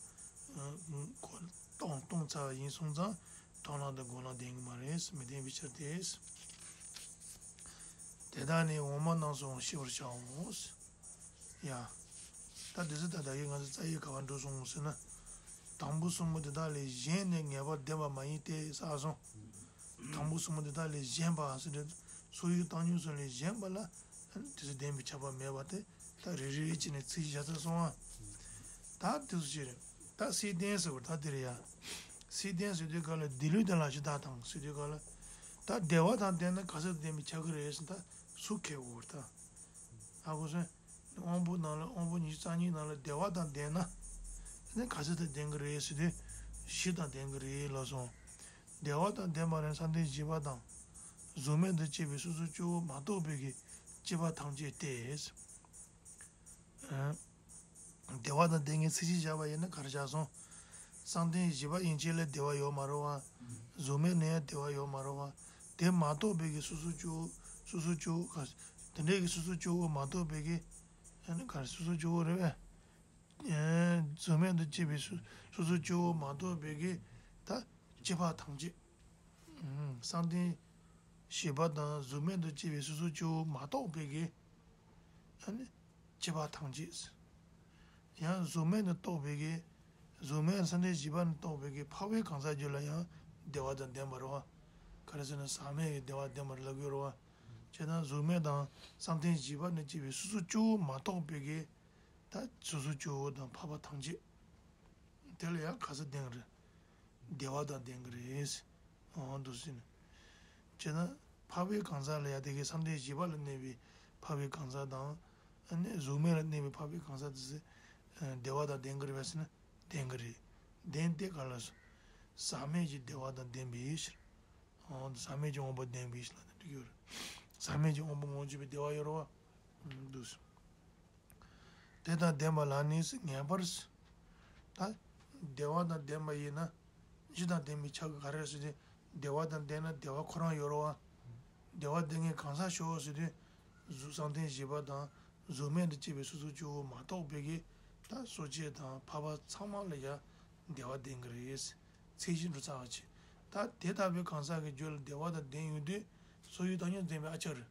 ཁོ་སྟོང་སྟོང་ཚར་བ་ཡིན་སོང་ཙང་མཐོང་ལམ་དང་སྒོམ་ལམ་ལྡན་གྱི་མ་རེད། མི་ལྡན་པའི་ཕྱིར་ཏེ། དེ་དག་ནི་འོག་མ་རྣམས་སུའང་ཤེས་པར་བྱའོ། ཡ། ད་འདི་ཚོ་ད་ལྟ་ཡི་ང་ཚོ་རྩ་བའི་ག་བར་འགྲོ་སོང་ཟེར་ན། དང་པོ་གསུམ་པོ་དེ་དག་ལས་གཞན་ནི་ངེས་པར་ལྡན་པ་མ་ཡིན་ཏེ་ཟེར་སོང་། དང་པོ་གསུམ་པོ་དེ་དག་ལས་གཞན་པ་ཟེར་ཏེ། སོ་སོའི་བཏང་སྙོམས་སུ་ལས་གཞན་པ་ལ། དེ་ཚོ་ལྡན་པའི་ཁྱབ་པ་མེད་པ་སྟེ། ད་རེ་རེ་རེ་བྱས་ནས་ཚིག་བཞག་ཚར་སོང་ཨ། ད་དེ་ཚོ་ཅི་རེད། ད་སེམས་ལྡན་ཟེར་བ་ད་དེ་རེད་ཡ། སེམས་ལྡན་ཟེར་དུས་སྐབས་ལ་སྡིག་ལུས་ལྡན་ལ་གཞི་བདག་དང་ཟེར་དུས་སྐབས་ལ། ད་བདེ་བ་དང་ལྡན་ན་ག་ཚོད་ལྡན་པའི་ཆགས་ཀྱི་རེད་ཟེར་ན་ད་སུ་ཁེ་བོར་ད། ཨ་ཁུ་སོན། དབང་པོ་ནང་ལ་དབང་པོ་ཉི་ཤུ་རྩ་གཉིས་ནང་ལ་བདེ་བ་དང་ལྡན་ན། ཨ་ནི་ག་ཚོད་དང་ལྡན་གྱི་རེད་ཟེར་དུས། བཞི་དང་ལྡན་གྱི་རེད་ལབ་སོང་། བདེ་བ་དང་ལྡན་པ་ནི་བསམ་གཏན་བཞི་པ་དང་། གཟུགས་མེད་དུ་སྐྱེས་པའི་སོ་སོ་སྐྱེ་བོ་མ་གཏོགས་པའི་གི་སྐྱེས་པ་ཐམས་ཅད་དེ། བདེ་བ་དང་ལྡན་མཁན་ཚིག་གཅིག་བཞག་པ་ཡིན་ན་ག་རེ་བཞག་སོང་། བསམ་གཏན་བཞི་པ་ཡན་ཆད་ལ་བདེ་བ་ཡོད་མ་རེད་བ། གཟུགས་མེད་ནས་ཡང་བདེ་བ་ཡོད་མ་རེད་བ། དེ་མ་གཏོགས་པའི་གི་སོ་སོ་སྐྱེ་བོ། སོ་སོ་སྐྱེ་བོ་ག། དེ་འདྲའི་གི་སོ་སོ་སྐྱེ་བོ་མ་གཏོགས་པའི་གི། ཨ་ནི་ག་རེ་སོ་སོ་སྐྱེ་བོ་རེད་བས། གཟུགས་མེད་དུ་སྐྱེས་པའི་སོ་སོ་སོ་སྐྱེ་བོ་མ་གཏོགས་པའི་གི། ད་སྐྱེས་པ་ཐམས་ཅད། བསམ་གཏན་བཞི་པ་དང་གཟུགས་མེད་དུ་སྐྱེས་པའི་སོ་སོ་སྐྱེ་བོ་མ་གཏོགས་པའི་གི། ཨ་ནི་སྐྱེས་པ་ཐམས་ཅད། ཡང་གཟུགས་མེད་ནི་གཏོགས་པའི་གི། གཟུགས་མེད་བསམ་གཏན་བཞི་པ་ནི་གཏོགས་པའི་གི་འཕགས་པའི་གང་ཟག་རྒྱུད་ལ་ཡང་བདེ་བ་དང་ལྡན་པ་རེད་བ། ག་རེ་ཟེར་ན་ཟག་མེད་ཀྱི་བདེ་བ་ལྡན་པར་ལབ་ཀྱི་ཡོད་རེད་བ། བྱས་ན་གཟུགས་མེད་དང་བསམ་གཏན་བཞི་པ་ནི་སྐྱེས་པའི་སོ་སོ་སྐྱེ་བོ་མ་གཏོགས་པའི་གི། ད་སོ་སོ་སྐྱེ་བོ་དང་འཕགས་པ་ཐམས་ཅད། དེ་ལ་ཡང་ག་ས་ལྡན་གྱི་རེད། བདེ་བ་དང་ལྡན་གྱི་རེད། འོ་འདུག་ཟེར་ནས། བྱས་ན་འཕགས་པའི་གང་ཟག་ལ་ཡང་དེ་གའི་བསམ་གཏན་བཞི་པ་ལ་གནས་པའི་འཕགས་པའི་གང་ཟག་དང་། ཨ་ནི་གཟུགས་མེད་ལ་གནས་པའི་འཕགས་པའི་གང་ཟག་དེ་ཚོ་བདེ་བ་དང་ལྡན་གྱི་རེད་པས་ཟེར་ན་ལྡན་གྱི་རེད། ལྡན་ཏེ་ག་ལ་སོ། ཟག་མེད་ཀྱི་བདེ་བ་དང་ལྡན་པའི་ཕྱིར། འོ་ཟག་མེད་ཀྱི་དབང་པོ་ལྡན་པའི་ཕྱིར་ལ་ནི་འགྲིག་གི་ཡོད་རེད། ཟག་མེད་ཀྱི་དབང་པོ་ངོ་བརྒྱུད་པའི་བདེ་བ་ཡོད་རེད་བ། འདུག་སེ། དེ་དང་ལྡན་པ་ལ་ནི་ངེས་པར། ད་བདེ་བ་དང་ལྡན་པ་ཡིན་ན། གཞི་དང་ལྡན་པའི་ཆ་གི་ག་རེ་ཟེར་ཏེ། བདེ་བ་དང་ལྡན་ན་བདེ་བ་ཁོ་རང་ཡོད་རེད་བ། བདེ་བ་ལྡན་མཁན་གང་ཟག་ཤོག་ཟེར་དུས། གཟུགས་བསམ་གཏན་བཞི་པ་དང་གཟུགས་མེད་དུ་སྐྱེས་པའི་སོ་སོ་སྐྱེ་བོ་མ་གཏོགས་པའི་གི། ད་སོ་སྐྱེ་དང་འཕགས་པ་ཚང་མ་ལ་ཡང་བདེ་བ་ལྡན་གྱི་རེད། ཚད་གཞི་འགྲོ་ཚར་བ་ཆེ། ད་དེ་ལྟ་བུའི་གང་ཟག་གི་རྒྱུད་ལ་བདེ་བ་དང་ལྡན་ཡོང་དུས་སོ་སོའི་བཏང་སྙོམས་ལྡན་པའི་ཨ་ཆགས་རེད།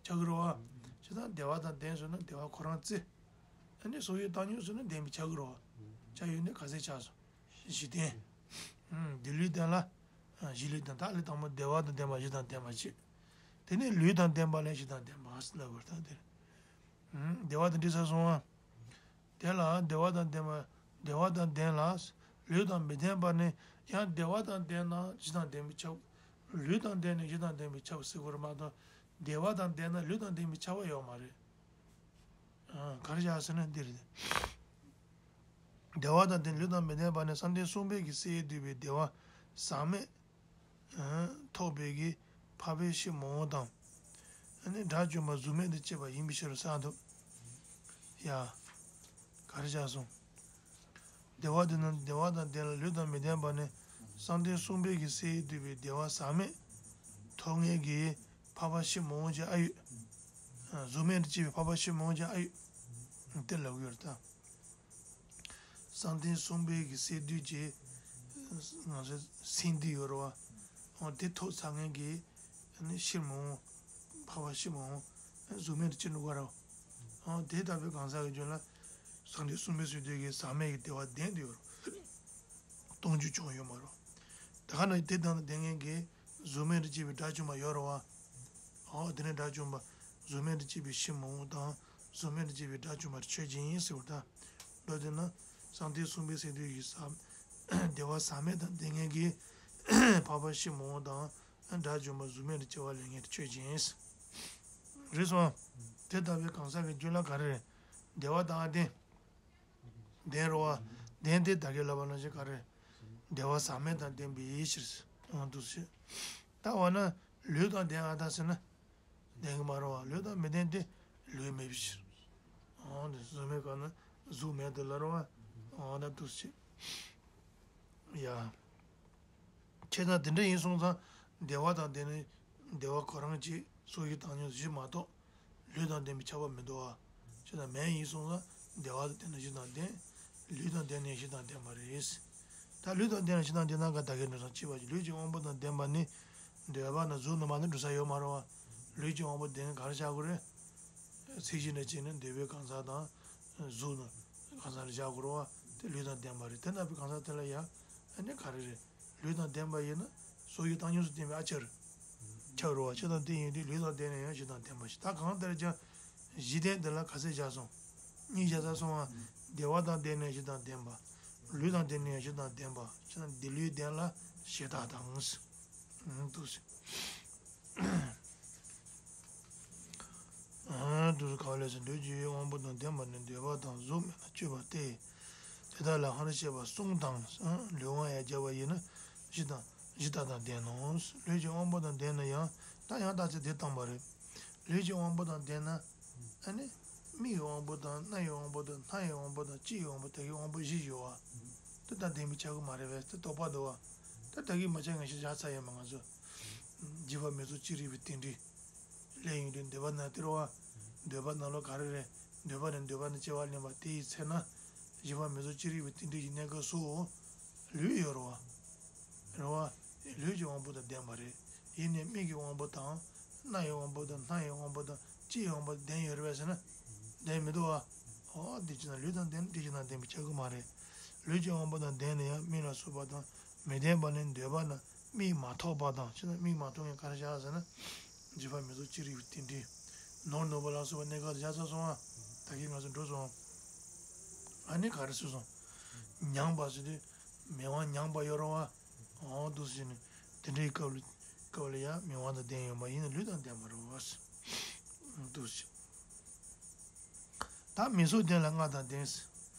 ཆགས་ཀྱི་རེད་བ། བྱས་ཙང་བདེ་བ་དང་ལྡན་ཟེར་ན་བདེ་བ་ཁོ་རང་རྩི། ཨ་ནི་སོ་སོའི་བཏང་སྙོམས་ཟེར་ན་ལྡན་པའི་ཆགས་ཀྱི་རེད་བ། ཆགས་ཡོད་ནི་ག་ཚད་ཆགས་སོང་། གཞི་ལྡན། སྡིག་ལུས་ལྡན་ལ། གཞི་ལུས་ལྡན་ད་ལས་དང་པོ་བདེ་བ་དང་ལྡན་པ་གཞི་དང་ལྡན་པ་བྱེད། དེ་ནས་ལུས་དང་ལྡན་པ་ལ་གཞི་དང་ལྡན་པ་ལབ་དགོས་ད་དེར། བདེ་བ་དང་འདྲིས་ས་སོང་བ། དེ་ལ་བདེ་བ་དང་ལྡན་པ། བདེ་བ་དང་ལྡན་ལ། ལུས་དང་མི་ལྡན་པ་ནི་ཡང་བདེ་བ་དང་ལྡན་ན་གཞི་དང་ལྡན་པས་ཁྱབ། ལུས་དང་ལྡན་ནས་གཞི་དང་ལྡན་པས་ཁྱབ་ཟེར་དགོས་རེད་མ་གཏོགས། བདེ་བ་དང་ལྡན་ན་ལུས་དང་ལྡན་པས་ཁྱབ་པ་ཡོད་མ་རེད། ཨ། ག་རེ་བྱ་ཟེར་ན་འདི་རེད། བདེ་བ་དང་ལྡན་ལུས་དང་མི་ལྡན་པ་ནི་བསམ་གཏན་གསུམ་པའི་གི་སས་བསྡུས་པའི་བདེ་བ་ཟག་མེད་ཐོབ་པའི་གི་འཕགས་པའི་ཕྱིར་མི་འོང་དང་། ཨ་ནི་དགྲ་བཅོམ་པ་གཟུགས་མེད་དུ་སྐྱེས་པ་ཡིན་པའི་ཕྱིར་ཟེར་འདུག་ཡ། ག་རེ་བྱ་སོང་། བདེ་བ་དེ་ན་བདེ་བ་དང་ལྡན་ལ་ལུས་དང་མི་ལྡན་པ་ནི་བསམ་གཏན་གསུམ་པའི་གི་སས་བསྡུས་པའི་བདེ་བ་ཟག་མེད་ཐོབ་མཁན་གྱི་འཕགས་པ་ཕྱིར་མི་འོང་ཅན་ཨ་ཡོད། གཟུགས་མེད་དུ་སྐྱེས་པའི་འཕགས་པ་ཕྱིར་མི་འོང་ཅན་ཨ་ཡོད། དེ་ལབ་ཀྱི་ཡོད་རེད་ད། བསམ་གཏན་གསུམ་པའི་གི་སས་བསྡུས་ཀྱི་ང་ཚོ་སེམས་བསྡུས་ཡོད་རེད་བ། འོ་དེ་ཐོབ་ཚར་མཁན་གྱི་ནི་ཕྱིར་མི་འོང་། འཕགས་པ་ཕྱིར་མི་འོང་། གཟུགས་མེད་དུ་སྐྱེ་འགྲོ་གི་རེད་བ། འོ་དེ་ལྟ་བུའི་གང་ཟག་གི་རྒྱུད་ལ་བསམ་གཏན་གསུམ་པའི་སས་བསྡུས་ཀྱི་ཟག་མེད་ཀྱི་བདེ་བ་ལྡན་དུ་ཡོད་རེད། གཏོང་རྒྱུ་ཅང་ཡོད་མ་རེད། ད་ག་ན་དེ་དང་ལྡན་མཁན་གྱི་གཟུགས་མེད་དུ་སྐྱེས་པའི་དགྲ་བཅོམ་པ་ཡོད་རེད་བ། འོ་དེ་ནས་དགྲ་བཅོམ་པ་གཟུགས་མེད་དུ་སྐྱེས་པའི་ཕྱིར་མི་འོང་དང་གཟུགས་མེད་དུ་སྐྱེས་པའི་དགྲ་བཅོམ་པར་ཆོས་ཅན་ཟེར་བ་དང་། མདོ་དེ་ན་བསམ་གཏན་གསུམ་པའི་སས་བསྡུས་ཀྱི་ཟག་བདེ་བ་ཟག་མེད་དང་ལྡན་མཁན་གྱི་འཕགས་པ་ཕྱིར་མི་འོང་དང་དགྲ་བཅོམ་པ་གཟུགས་མེད་དུ་སྐྱེ་བ་ལེན་མཁན་དེ་ཆོས་ཅན། རེད་སོང་། དེ་ལྟ་བུའི་གང་ཟག་གི་རྒྱུད་ལ་ག་རེ་རེད། བདེ་བ་དང་ལྡན། ལྡན་རེད་བ། ལྡན་དེ་ད་གིན་ལབ་པ་ནང་བཞིན་ག་རེ། བདེ་བ་ཟག་མེད་དང་ལྡན་པའི་ཕྱིར། འོ་འདུག་སེ། ད་འོ་ན་ལུས་དང་ལྡན་ཨ་ད་ཟེར་ན། ལྡན་གྱི་མ་རེད་བ། ལུས་དང་མི་ལྡན་ཏེ་ལུས་མེད་པའི་ཕྱིར། འོ་འདི་གཟུགས་མེད་ག་ན་གཟུགས་མེད་དེ་ལ་རེད་བ། འོ་ན་འདུག་སེ། ཡ། བྱས་ཙང་དེ་འདྲ་ཡིན་སོང་ཙང་བདེ་བ་དང་ལྡན་ནི་བདེ་བ་ཁོ་རང་གཅིག་སོ་སྐྱེ་བཏང་སྙོམས་བཞི་མ་གཏོགས་ལུས་དང་ལྡན་པས་ཁྱབ་པ་མི་འདུག་བ། བྱས་ཙང་མེད་ཡིན་སོང་ཙང་བདེ་བ་དང་ལྡན་ན་གཞི་དང་ལྡན། ལུས་དང་ལྡན་ན་གཞི་དང་ལྡན་པ་རེད། ད་ལུས་དང་ལྡན་ན་གཞི་དང་ལྡན་ན་ག་ད་གའི་འགྲོ་སོང་གཅིག་པ་ཅིག་ལུས་ཀྱི་དབང་པོ་དང་ལྡན་པ་ནི་འདོད་པ་ན་གཟུགས་ན་མ་ནི་འགྲོ་ས་ཡོད་མ་རེད་བ། ལུས་ཀྱི་དབང་པོ་ལྡན་ག་རེ་བྱ་དགོས་རེད། ཚིག་གཞི་འདྲ་བྱས་ན་འདོད་པའི་གང་ཟག་དང་། གཟུགས་ན་གང་ཟག་ལ་བཞག་དགོས་རེད་བ། དེ་ལུས་དང་ལྡན་པ་རེད། དེ་ལྟ་བུའི་གང་ཟག་དེ་ལ་ཡང་ཨ་ནི་ག་རེ་རེད། ལུས་དང་ལྡན་པ་ཡིན་ན་སོ་སྐྱེ་བཏང་སྙོམས་སུ་བསྟན་པའི་ཨ་ཅག་རེད། ཆགས་རེད་བ། ཆགས་དང་དེ་ཡིན་དུས་ལུས་དང་ལྡན་ན་ཡང་གཞི་དང་ལྡན་པ་ཞིག་ད་གང་ལྟར་ཀྱང་གཞི་རྟེན་འདི་ལ་ག་ཚད་བཞག་སོང་། གཉིས་བཞག་ཚར་སོང་བ། བདེ་བ་དང་ལྡན་ན་གཞི་དང་ལྡན་པ། ལུས་དང་ལྡན་ན་ཡང་གཞི་དང་ལྡན་པ། ཆགས་དང་དེ་ལུས་ལྡན་ལ་གཞི་དག་དང་། འདུག་སེ། ཨ་དུས་སུ་ག་བ་ལས་སུ་ལུས་ཀྱི་དབང་པོ་དང་ལྡན་པ་ནི་འདོད་པ་དང་གཟུགས་མེད་ལ་སྤྱོད་པ་སྟེ། དེ་དག་ལ་ཧ་ལ་བཤད་པ་གསུམ་དང་། ལུས་དབང་ཡང་སྦྱར་བ་ཡིན་ན་གཞི་དང་གཞི་དག་དང་ལྡན་ནོ། ལུས་ཀྱི་དབང་པོ་དང་ལྡན་ན་ཡང་ད་ཡང་ད་ཚེ་འདི་བཏང་བ་རེད། ལུས་ཀྱི་དབང་པོ་དང་ལྡན་ན། ཨ་ནི། མིག་གི་དབང་པོ་དང་རྣ་ཡི་དབང་པོ་དང་སྣ་ཡི་དབང་པོ་དང་ལྕེ་ཡི་དབང་པོ་དེ་གའི་དབང་པོ་བཞི་ཡོད་བ། དེ་དང་ལྡན་པའི་ཆགས་ཀྱི་མ་རེད་པས་དེ་དོགས་པ་འདུག་བ། ད་ད་གིན་མ་ཆགས་ངེས་ཤེས་བཞག་ཚར་ཡོད་མ་ང་ཚོ། བཞི་པ་མིང་གཟུགས་ཅི་རིགས་པའི་རྟེན་འབྲེལ། ལས་ཡིན་དུས་འདོད་པ་ན་སྟེར་བ། འདོད་པ་ན་ལོ་ག་རེ་རེད། འདོད་པ་ནས་འདོད་པ་ནས་སྐྱེ་བ་ལེན་པ་དེ་ཡི་ཚེ་ན། བཞི་པ་མིང་གཟུགས་ཅི་རིགས་པའི་རྟེན་འབྲེལ་གྱི་གནས་སྐབས་སུ། ལུས་ཡོད་རེད་བ། རེད་བ། ལུས་ཀྱི་དབང་པོ་དང་ལྡན་པ་རེད། ཡིན་ནའི་མིག་གི་དབང་པོ་དང་། རྣ་ཡི་དབང་པོ་དང་སྣ་ཡི་དབང་པོ་དང་ལྕེ་ཡི་དབང་པོ་ལྡན་ཡོད་རེད་པས་ཟེར་ན། ལྡན་མི་འདུག་བ། འོ་དེ་ཅི་ན་ལུས་དང་ལྡན་དེ་ཅི་ན་ལྡན་པའི་ཆགས་ཀྱི་མ་རེད། ལུས་ཀྱི་དབང་པོ་དང་ལྡན་ན་ཡང་མིག་ལ་སོགས་པ་དང་མི་ལྡན་པ་ནི་འདོད་པ་ན་མིག་མ་ཐོབ་པ་དང་ཅི་ན་མིག་མ་ཐོབ་མཁན་ག་རེ་བྱ་ཟེར་ན། བཞི་པ་མིང་གཟུགས་ཅི་རིགས་པའི་རྟེན་འབྲེལ། ནོར་ནོར་བུ་ལ་སོགས་པ་གནས་སྐབས་བཞག་ཚར་སོང་བ། ད་གིན་ང་ཚོ་འགྲོ་སོང་། ཨ་ནི་ག་རེ་ཟེར་སོང་། མྱངས་པ་ཟེར་དུས་མིག་དབང་མྱངས་པ་ཡོད་རེད་བ། འོ་འདུག་ཟེར་ནས་དེ་འདྲའི་སྐབས་ལ་སྐབས་ལ་ཡང་མིག་དབང་དང་ལྡན་ཡོད་པ་ཡིན་ན་ལུས་དང་ལྡན་པ་རེད་བ། འདུག་ཟེར། ད་མིང་གཟུགས་ལྡན་ལ་ལྔ་དང་ལྡན་ཟེར།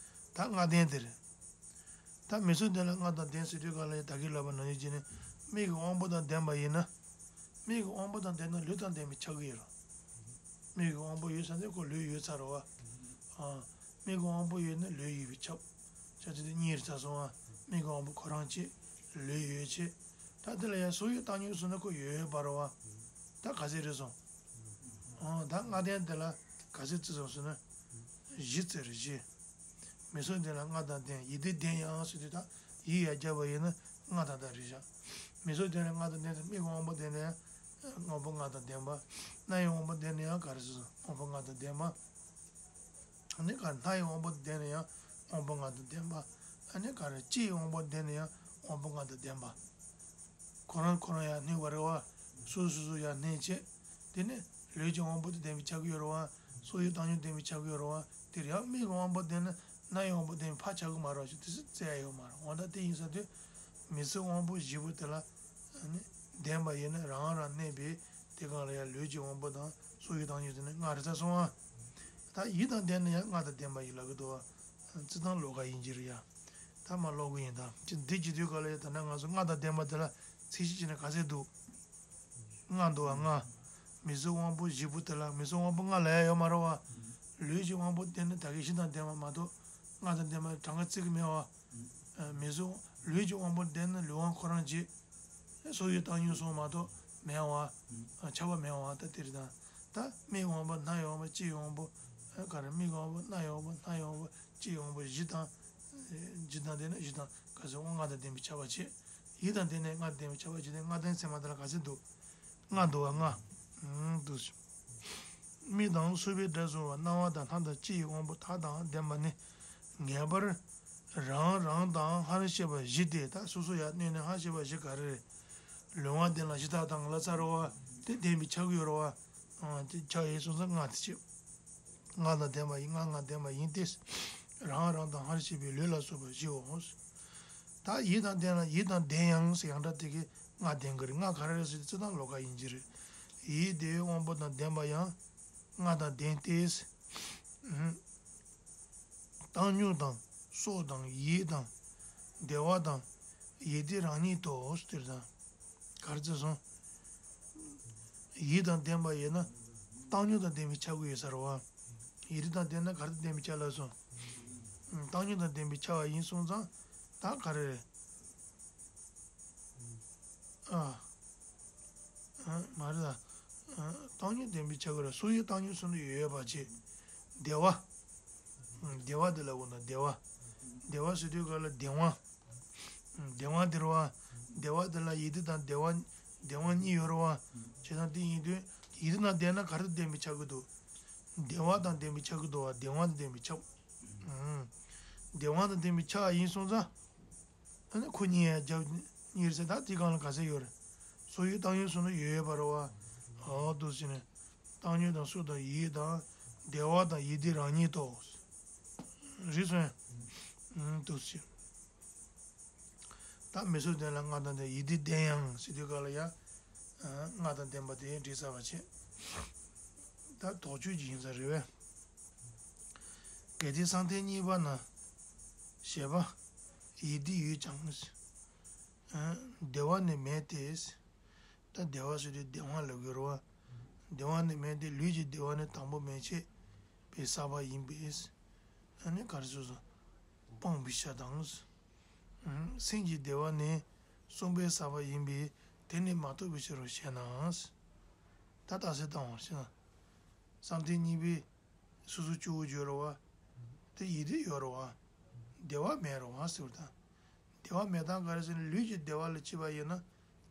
ད་ལྔ་ལྡན་དེ་རེད། ད་མིང་གཟུགས་ལྡན་ལ་ལྔ་དང་ལྡན་ཟེར་དུས་ག་ལ་ཡང་ད་གིན་ལབ་པ་ནང་བཞིན་བྱས་ནས་མིག་གི་དབང་པོ་དང་ལྡན་པ་ཡིན་ན། མིག་གི་དབང་པོ་དང་ལྡན་ན་ལུས་དང་ལྡན་པའི་ཆགས་ཀྱི་ཡོད་རེད། མིག་གི་དབང་པོ་ཡོད་ས་ནས་ཁོ་ལུས་ཡོད་ཚར་རེད་བ། ཨ། མིག་གི་དབང་པོ་ཡོད་ན་ལུས་ཡོད་པའི་ཆགས། ཆ་ཚིག་དེ་གཉིས་རེད་ཚར་སོང་བ། མིག་གི་དབང་པོ་ཁོ་རང་བྱས། ལུས་ཡོད་བྱས། ད་དེ་ལ་ཡང་སོ་སྐྱེ་བཏང་སྙོམས་སུ་ན་ཁོ་ཡོད་ཡོད་པ་རེད་བ། ད་ག་ཚད་རེད་སོང་། ཨ། ད་ལྔ་ལྡན་དེ་ལ་ག་ཚད་བརྩི་སོང་ཟེར་ན། བཞི་བརྩི་རེད་བཞི། མིང་གཟུགས་ལྡན་ལ་ལྔ་དང་ལྡན། ཡིད་དེ་ལྡན་ཡང་ཟེར་དུས་ད་ཡིད་ཡང་སྦྱར་བ་ཡིན་ན་ལྔ་དང་ལྡན་རེད་བཞག་མིང་གཟུགས་ལྡན་ལ་ལྔ་དང་ལྡན་ཟེར་མིག་གི་དབང་པོ་ལྡན་ན་ཡང་དབང་པོ་ལྔ་དང་ལྡན་པ། རྣ་ཡི་དབང་པོ་ལྡན་ན་ཡང་ག་རེ་ཟེར་སོང་དབང་པོ་ལྔ་དང་ལྡན་པ། ཨ་ནི་ག་རེ་སྣ་ཡི་དབང་པོ་ལྡན་ན་ཡང་དབང་པོ་ལྔ་དང་ལྡན་པ། ཨ་ནི་ག་རེ་ལྕེ་ཡི་དབང་པོ་ལྡན་ན་ཡང་དབང་པོ་ལྔ་དང་ལྡན་པ། ཁོ་རང་ཁོ་རང་ཡང་སྣོན་པ་རེད་བ། སོ་སོ་སོ་ཡང་སྣོན་བྱས། དེ་ནས་ལུས་ཀྱི་དབང་པོ་དེ་ལྡན་པའི་ཆགས་ཀྱི་ཡོད་རེད་བ། སོ་ཡི་བཏང་སྙོམས་ལྡན་པའི་ཆགས་ཀྱི་ཡོད་རེད་བ། དེར་ཡང་མིག་གི་དབང་པོ་ལྡན་ན་རྣ་བའི་དབང་པོ་ལྡན་པའི་ཕར་ཆགས་ཀྱི་མ་རེད་བ། དེ་སྲིད་རྩོད་ཡ་ཡོད་མ་རེད། འོ་ད་དེ་ཡིན་ས་དུས་མི་ཚེ་དབང་པོ་བཞི་པོ་དེ་ལ་ནི་ལྡན་པ་ཡིན་ན་རང་རང་གནས་པའི་དེ་གང་ལ་ཡང་ལུས་ཀྱི་དབང་པོ་དང་སོ་ཡི་བཏང་སྙོམས་དེ་ནི་ལྔ་རེད་ཚར་སོང་ཨ། ད་ཡིད་དང་ལྡན་ན་ཡང་ལྔ་དང་ལྡན་པ་ཡིན་ལབ་ཀྱི་འདུག་བ། རྩི་སྟངས་ལོགས་ཀ་ཡིན་གྱི་རེད་ཡ། ད་མ་ཀློག་གི་ཡིན་ད། ཅི་འདི་ཅི་དུས་ག་ལ་ཡ་ད་ན་ང་ཚོ་ལྔ་དང་ལྡན་པ་དེ་ལ་ཚད་གཞི་བྱས་ན་ག་ཚད་འདུག་ལྔ་འདུག་བ་ལྔ། མི་ཚེ་དབང་པོ་བཞི་པོ་དེ་ལ་མི་ཚེ་དབང་པོ་ལྔ་ལ་ཡ་ཡོད་མ་རེད་བ། ལུས་ཀྱི་དབང་པོ་ལྡན་ན་ད་གིན་བཞི་དང་ལྡན་པ་མ་གཏོགས་ལྔ་དང་ལྡན་པ་གྲངས་ཀ་བརྩི་གི་མེད་བ། མི་གཟུགས་ལུས་ཀྱི་དབང་པོ་ལྡན་ན་ལུས་དབང་ཁོ་རང་བྱེད། སོ་ཡི་བཏང་སྙོམས་སོགས་མ་གཏོགས་མེད་པ། ཁྱབ་པ་མེད་པ་ད་དེ་རེད་ད། ད་མིག་དབང་པོ་རྣ་ཡི་དབང་པོ་ལྕེ་ཡི་དབང་པོ། ག་རེ་མིག་དབང་པོ་རྣ་ཡི་དབང་པོ་སྣ་ཡི་དབང་པོ་ལྕེ་ཡི་དབང་པོ་བཞི་དང་། བཞི་དང་ལྡན་ན་བཞི་དང་ག་ཚོད་དབང་ལྔ་དང་ལྡན་པའི་ཁྱབ་པ་བྱེད། ཡིད་དང་ལྡན་ན་ལྔ་དང་ལྡན་པའི་ཁྱབ་པ་བྱེད་དེ་ལྔ་དང་ཚད་མ་དེ་ལ་ག་ཚད་འདུག་ལྔ་འདུག་བ་ལྔ། འདུག་མིག་དང་སོ་པའི་སྒྲ་གཟུང་བ་རྣ་བ་དང་སྣ་དང་ལྕེ་ཡི་དབང་པོ་དག་དང་ལྡན་པ་ནི། ངེས་པར་རང་རང་དང་སྔར་བཤད་པ་བཞི་སྟེ། ད་སོ་སོ་ཡར་བསྣོན་ནས་སྔར་བཤད་པ་བཞི་ག་རེ་རེད། ལུས་དབང་ལྡན་ལ་བཞི་དག་དང་ལབ་ཚར་རེད་བ། དེ་ལྡན་པའི་ཆགས་ཀྱི་ཡོད་རེད་བ། དེ་ཆགས་ཡོད་སོང་ཙང་ལྔ་དེ་བྱེད། ལྔ་དང་ལྡན་པ་ཡིན། ལྔ་ལྔ་ལྡན་པ་ཡིན་ཏེ། རང་རང་དང་སྔར་བཤད་པའི་ལུས་ལ་སོགས་པ་བཞིའོ། ད་ཡིད་དང་ལྡན་ལ་ཡིད་དང་ལྡན་ཡང་ཟེར་ཡང་སྒྲ་དེ་གིས་ལྔ་ལྡན་གྱི་རེད། ལྔ་ག་རེ་རེད་ཟེར་ཏེ་རྩི་སྟངས་ལོགས་ཀ་ཡིན་གྱི་རེད། ཡིད་བདེ་བའི་དབང་པོ་དང་ལྡན་པ་ཡང་ལྔ་དང་ལྡན་ཏེ། བཏང་སྙོམས་དང་སྲོག་དང་ཡིད་དང་བདེ་བ་དང་ཡིད་བདེ་རང་ཉིད་དོ། དེར་དང་ག་རེ་བརྩི་སོང་། ཡིད་དང་ལྡན་པ་ཡིན་ན་བཏང་སྙོམས་དང་ལྡན་པའི་ཆགས་ཀྱི་ཡོད་ས་རེད་བ། ཡིད་བདེ་དང་ལྡན་ན་ག་རེ་དང་ལྡན་པའི་ཆགས་ལབ་སོང་། བཏང་སྙོམས་དང་ལྡན་པའི་ཆགས་པ་ཡིན་སོང་ཙང་ད་ག་རེ་རེད། ཨ། ཨ། མ་རེད་ད། ཨ། བཏང་སྙོམས་ལྡན་པའི་ཆགས་ཀྱི་རེད། སོ་ཡི་བཏང་སྙོམས་སུ་ནི་ཡོད་ཡོད་པ་བྱེད། བདེ་བ། བདེ་བ་དེ་ལ་འོ་ན་བདེ་བ། བདེ་བ་ཟེར་དུས་ག་ལ་བདེ་དབང་། བདེ་དབང་དེ་རེད་བ། བདེ་བ་དེ་ལ་ཡིད་བདེ་དང་བདེ་བ། བདེ་དབང་གཉིས་ཡོད་རེད་བ། བྱས་ཙང་དེ་ཡིན་དུས་ཡིད་བདེ་དང་ལྡན་ན་ག་རེ་ལྡན་པའི་ཆགས་ཀྱི་འདུག་བདེ་བ་དང་ལྡན་པའི་ཆགས་ཀྱི་འདུག་བ། བདེ་དབང་དང་ལྡན་པའི་ཆགས། ཨང་། བདེ་དབང་དང་ལྡན་པའི་ཆགས་ཡིན་སོང་ཙང་། ཨ་ནི་ཁོ་གཉིས་ཡང་རྒྱབ་གཉིས་ཟེར་ད་དེ་གང་ལ་ག་ཚད་ཡོད་རེད། སོ་ཡི་བཏང་སྙོམས་སུ་ནི་ཡོད་ཡོད་པ་རེད་བ། ཨོ་འདུག་ཟེར་ནས། བཏང་སྙོམས་དང་སྲོག་དང་ཡིད་དང་བདེ་བ་དང་ཡིད་བདེ་རང་ཉིད་དོ། རེད་སོང་། འདུག་ཟེར། ད་མི་ཚོགས་ལྡན་ལ་ལྔ་དང་ལྡན། ཡིད་བདེ་ལྡན་ཡང་ཟེར་དུས་ག་ལ་ཡ། ལྔ་དང་ལྡན་པ་དེ་འགྲིག་ཚར་བ་བྱས། ད་དོགས་གཅོད་ཀྱི་ཡིན་ས་རེད་བས། གལ་ཏེ་བསམ་གཏན་གཉིས་པ་ན། ཞེས་པ། ཡིད་བདེ་ཡོད་ཀྱང་། བདེ་བ་ནི་མེད་དེ། ད་བདེ་བ་ཟེར་དུས་བདེ་དབང་ལབ་དགོས་རེད་བ། བདེ་བ་ནི་མེད་དེ། ལུས་ཀྱི་བདེ་བ་ནི་དང་པོ་མན་ཆད་པའི་ས་པ་ཡིན་པས། ཨ་ནི་ག་རེ་ཟེར་སོང་། སྤངས་པའི་ཕྱིར་དང་། སེམས་ཀྱི་བདེ་བ་ནི་གསུམ་པའི་ས་པ་ཡིན་པས་དེ་ནི་མ་གཏོགས་པའི་ཕྱིར་རོ་ཞེ་ན། ད་རྟགས་གསལ་བཏང་བ་ཞེ་ན། བསམ་གཏན་གཉིས་པའི་སོ་སོ་སྐྱེ་བོ་བརྗོད་རེད་བ། དེ་ཡིད་བདེ་ཡོད་རེད་བ། བདེ་བ་མེད་རེད་བ་ཟེར་བ་དང་། བདེ་བ་མེད་སྟངས་ག་རེ་ཟེར་ན་ལུས་ཀྱི་བདེ་བ་ལ་སྐྱེས་པ་ཡིན་ན་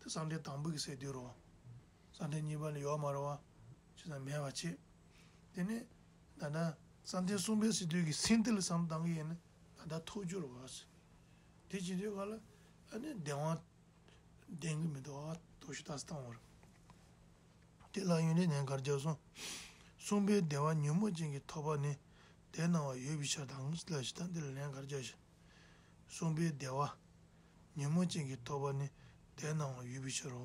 དེ་བསམ་གཏན་དང་པོ་གི་སས་བསྡུས་རེད་བ། བསམ་གཏན་གཉིས་པ་ལ་ཡོད་མ་རེད་བ། བྱས་ཙང་མེད་པ་བྱེད། དེ་ནས་ད་ལྟ་བསམ་གཏན་གསུམ་པའི་སས་བསྡུས་ཀྱི་སེམས་དེ་ལ་བསམ་བཏང་གི་ཡིན་ན་ད་ལྟ་ཐོགས་རྒྱུ་རེད་བ། དེ་བྱེད་དུས་ག་ལ་ཨ་ནི་བདེ་བ། ལྡན་གྱི་མི་འདུག་ཨ། དོ་ཞུ་ཏག་སི་བཏང་བར། དེ་ལ་ཡོན་ཏན་ནས་གར་རྒྱག་སོང་། གསུམ་པའི་བདེ་བ་ཉོན་མོངས་ཅན་གྱི་ཐོབ་པ་ནི་དེ་སྣང་བ་ཡོད་པའི་ཕྱིར་དང་ལ་ཞིག་དང་། འདི་ལ་ལན་གར་རྒྱག་ཞིང་། གསུམ་པའི་བདེ་བ་ཉོན་མོངས་ཅན་གྱི་ཐོབ་པ་ནི་དེ་སྣང་བ་ཡོད་པའི་ཕྱིར་རོ།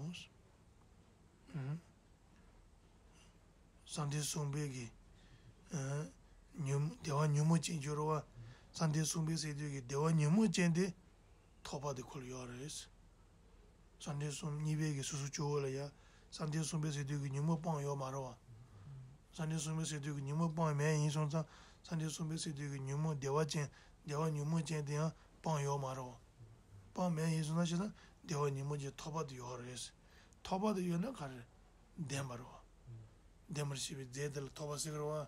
བསམ་གཏན་གསུམ་པའི་གི། ཨ། ཉོན་བདེ་བ་ཉོན་མོངས་ཅན་གྱི་རོ་བ། བསམ་གཏན་གསུམ་པའི་སས་བསྡུས་ཀྱི་བདེ་བ་ཉོན་མོངས་ཅན་དེ། ཐོབ་པ་དེ་ཁོ་ལ་ཡོད་རེད། བསམ་གཏན་གསུམ་གཉིས་པའི་གི་སོ་སོ་སྐྱེ་བོ་ལ་ཡ། བསམ་གཏན་གསུམ་པའི་སས་བསྡུས་ཀྱི་ཉོན་མོངས་སྤངས་ཡོད་མ་རེད་བ། བསམ་གཏན་གསུམ་པའི་སས་བསྡུས་ཀྱི་ཉོན་མོངས་སྤངས་མེད་ཡིན་སོང་ཙང་། བསམ་གཏན་གསུམ་པའི་སས་བསྡུས་ཀྱི་ཉོན་མོངས་བདེ་བ་ཅན་བདེ་བ་ཉོན་མོངས་ཅན་དེ་ཡང་སྤངས་ཡོད་མ་རེད་བ། སྤངས་མེད་ཡིན་སོང་ཙང་བྱས་ཙང་བདེ་བ་ཉོན་མོངས་ཅན་ཐོབ་པ་དེ་ཡོད་རེད། ཐོབ་པ་དེ་ཡོད་ན་ག་རེ། ལྡན་པ་རེད་བ། ལྡན་པར་བྱེད་པའི་རྫས་དེ་ལ་ཐོབ་པ་ཟེར་གི་རེད་